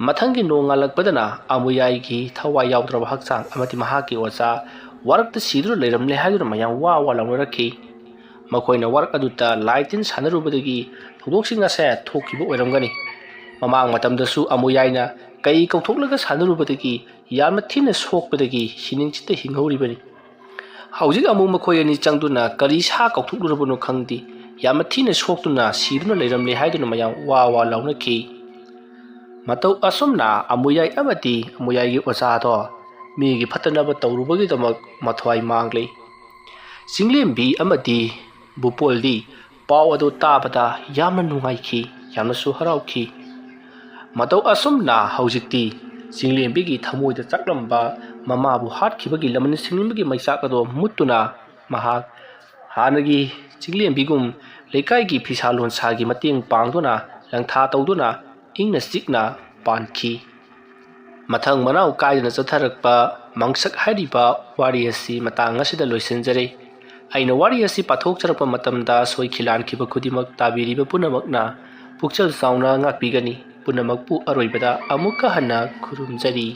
ꯃꯊꯪꯒꯤ ꯅꯣꯡ ꯉꯥꯜꯂꯛꯄꯗꯅ ꯑꯃꯨꯌꯥꯏꯒꯤ ꯊꯋꯥꯏ ꯌꯥꯎꯗ꯭ꯔꯕ ꯍꯛꯆꯥꯡ ꯑꯃꯗꯤ ꯃꯍꯥꯛꯀꯤ ꯑꯣꯖꯥ ꯋꯥꯔꯛꯇ ꯁꯤꯗꯨꯅ ꯂꯩꯔꯝꯂꯦ ꯍꯥꯏꯗꯨꯅ ꯃꯌꯥꯝ ꯋꯥ ꯋꯥ ꯂꯥꯎꯅꯔꯛꯈꯤ꯫ ꯃꯈꯣꯏꯅ ꯋꯥꯔꯛ ꯑꯗꯨꯗ ꯂꯥꯏ ꯇꯤꯟ ꯁꯥꯟꯅꯔꯨꯕꯗꯒꯤ ꯊꯧꯗꯣꯛꯁꯤꯡ ꯑꯁꯦ ꯊꯣꯛꯈꯤꯕ ꯑꯣꯏꯔꯝꯒꯅꯤ꯫ ꯃꯃꯥꯡ ꯃꯇꯝꯗꯁꯨ ꯑꯃꯨꯌꯥꯏꯅ ꯀꯩ ꯀꯧꯊꯣꯛꯂꯒ ꯁꯥꯟꯅꯔꯨꯕꯗꯒꯤ ꯌꯥꯝꯅ ꯊꯤꯅ ꯁꯣꯛꯄꯗꯒꯤ ꯁꯤꯅꯤꯡꯆꯤꯠꯇ ꯍꯤꯡꯍꯧꯔꯤꯕꯅꯤ꯫ ꯍꯧꯖꯤꯛ ꯑꯃꯨꯛ ꯃꯈꯣꯏ ꯑꯅꯤ ꯆꯪꯗꯨꯅ ꯀꯔꯤ ꯁꯥ ꯀꯧꯊꯣꯛꯂꯨꯔꯕꯅꯣ ꯈꯪꯗꯦ, ꯌꯥꯝꯅ ꯊꯤꯅ ꯁꯣꯛꯇꯨꯅ ꯁꯤꯗꯨꯅ ꯂꯩꯔꯝꯂꯦ ꯍꯥꯏꯗꯨꯅ ꯃꯌꯥꯝ ꯋꯥ ꯋꯥ ꯂꯥꯎꯅꯈꯤ꯫ ꯃꯇꯧ ꯑꯁꯨꯝꯅ ꯑꯃꯨꯌꯥꯏ ꯑꯃꯗꯤ ꯑꯃꯨꯌꯥꯏꯒꯤ ꯑꯣꯖꯥꯗꯣ ꯃꯤꯒꯤ ꯐꯠꯇꯅꯕ ꯇꯧꯔꯨꯕꯒꯤꯗꯃꯛ ꯃꯊ꯭ꯋꯥꯏ ꯃꯥꯡꯂꯤ꯫ ꯆꯤꯡꯂꯦꯝꯕꯤ ꯑꯃꯗꯤ ꯕꯨꯄꯣꯜꯗꯤ ꯄꯥꯎ ꯑꯗꯨ ꯇꯥꯕꯗ ꯌꯥꯝꯅ ꯅꯨꯡꯉꯥꯏꯈꯤ, ꯌꯥꯝꯅꯁꯨ ꯍꯔꯥꯎꯈꯤ꯫ ꯃꯇꯧ ꯑꯁꯨꯝꯅ ꯍꯧꯖꯤꯛꯇꯤ ꯆꯤꯡꯂꯦꯝꯕꯤꯒꯤ ꯊꯃꯣꯏꯗ ꯆꯥꯛꯂꯝꯕ ꯃꯃꯥꯕꯨ ꯍꯥꯠꯈꯤꯕꯒꯤ ꯂꯃꯟ ꯁꯤꯡꯂꯦꯝꯕꯤꯒꯤ ꯃꯩꯆꯥꯛ ꯑꯗꯨ ꯃꯨꯠꯇꯨꯅ ꯃꯍꯥꯛ ꯍꯥꯟꯅꯒꯤ ꯆꯤꯡꯂꯦꯝꯕꯤꯒꯨꯝ ꯂꯩꯀꯥꯏꯒꯤ ꯐꯤꯁꯥ ꯂꯣꯟꯁꯥꯒꯤ ꯃꯇꯦꯡ ꯄꯥꯡꯗꯨꯅ ꯂꯪꯊꯥ ꯇꯧꯗꯨꯅ ꯏꯪꯅ ꯆꯤꯛꯅ ꯄꯥꯟꯈꯤ꯫ ꯃꯊꯪ ꯃꯅꯥꯎ ꯀꯥꯏꯗꯅ ꯆꯠꯊꯔꯛꯄ ꯃꯪꯁꯛ ꯍꯥꯏꯔꯤꯕ ꯋꯥꯔꯤ ꯑꯁꯤ ꯃꯇꯥꯡ ꯑꯁꯤꯗ ꯂꯣꯏꯁꯤꯟꯖꯔꯦ꯫ ꯑꯩꯅ ꯋꯥꯔꯤ ꯑꯁꯤ ꯄꯥꯊꯣꯛꯆꯔꯛꯄ ꯃꯇꯝꯗ ꯁꯣꯏꯈꯤ ꯂꯥꯟꯈꯤꯕ ꯈꯨꯗꯤꯡꯃꯛ ꯇꯥꯕꯤꯔꯤꯕ ꯄꯨꯝꯅꯃꯛꯅ ꯄꯨꯛꯆꯦꯜ ꯆꯥꯎꯅ ꯉꯥꯛꯄꯤꯒꯅꯤ꯫ ꯄꯨꯝꯅꯃꯛꯄꯨ ꯑꯔꯣꯏꯕꯗ ꯑꯃꯨꯛꯀ ꯍꯟꯅ ꯈꯨꯔꯨꯝꯖꯔꯤ꯫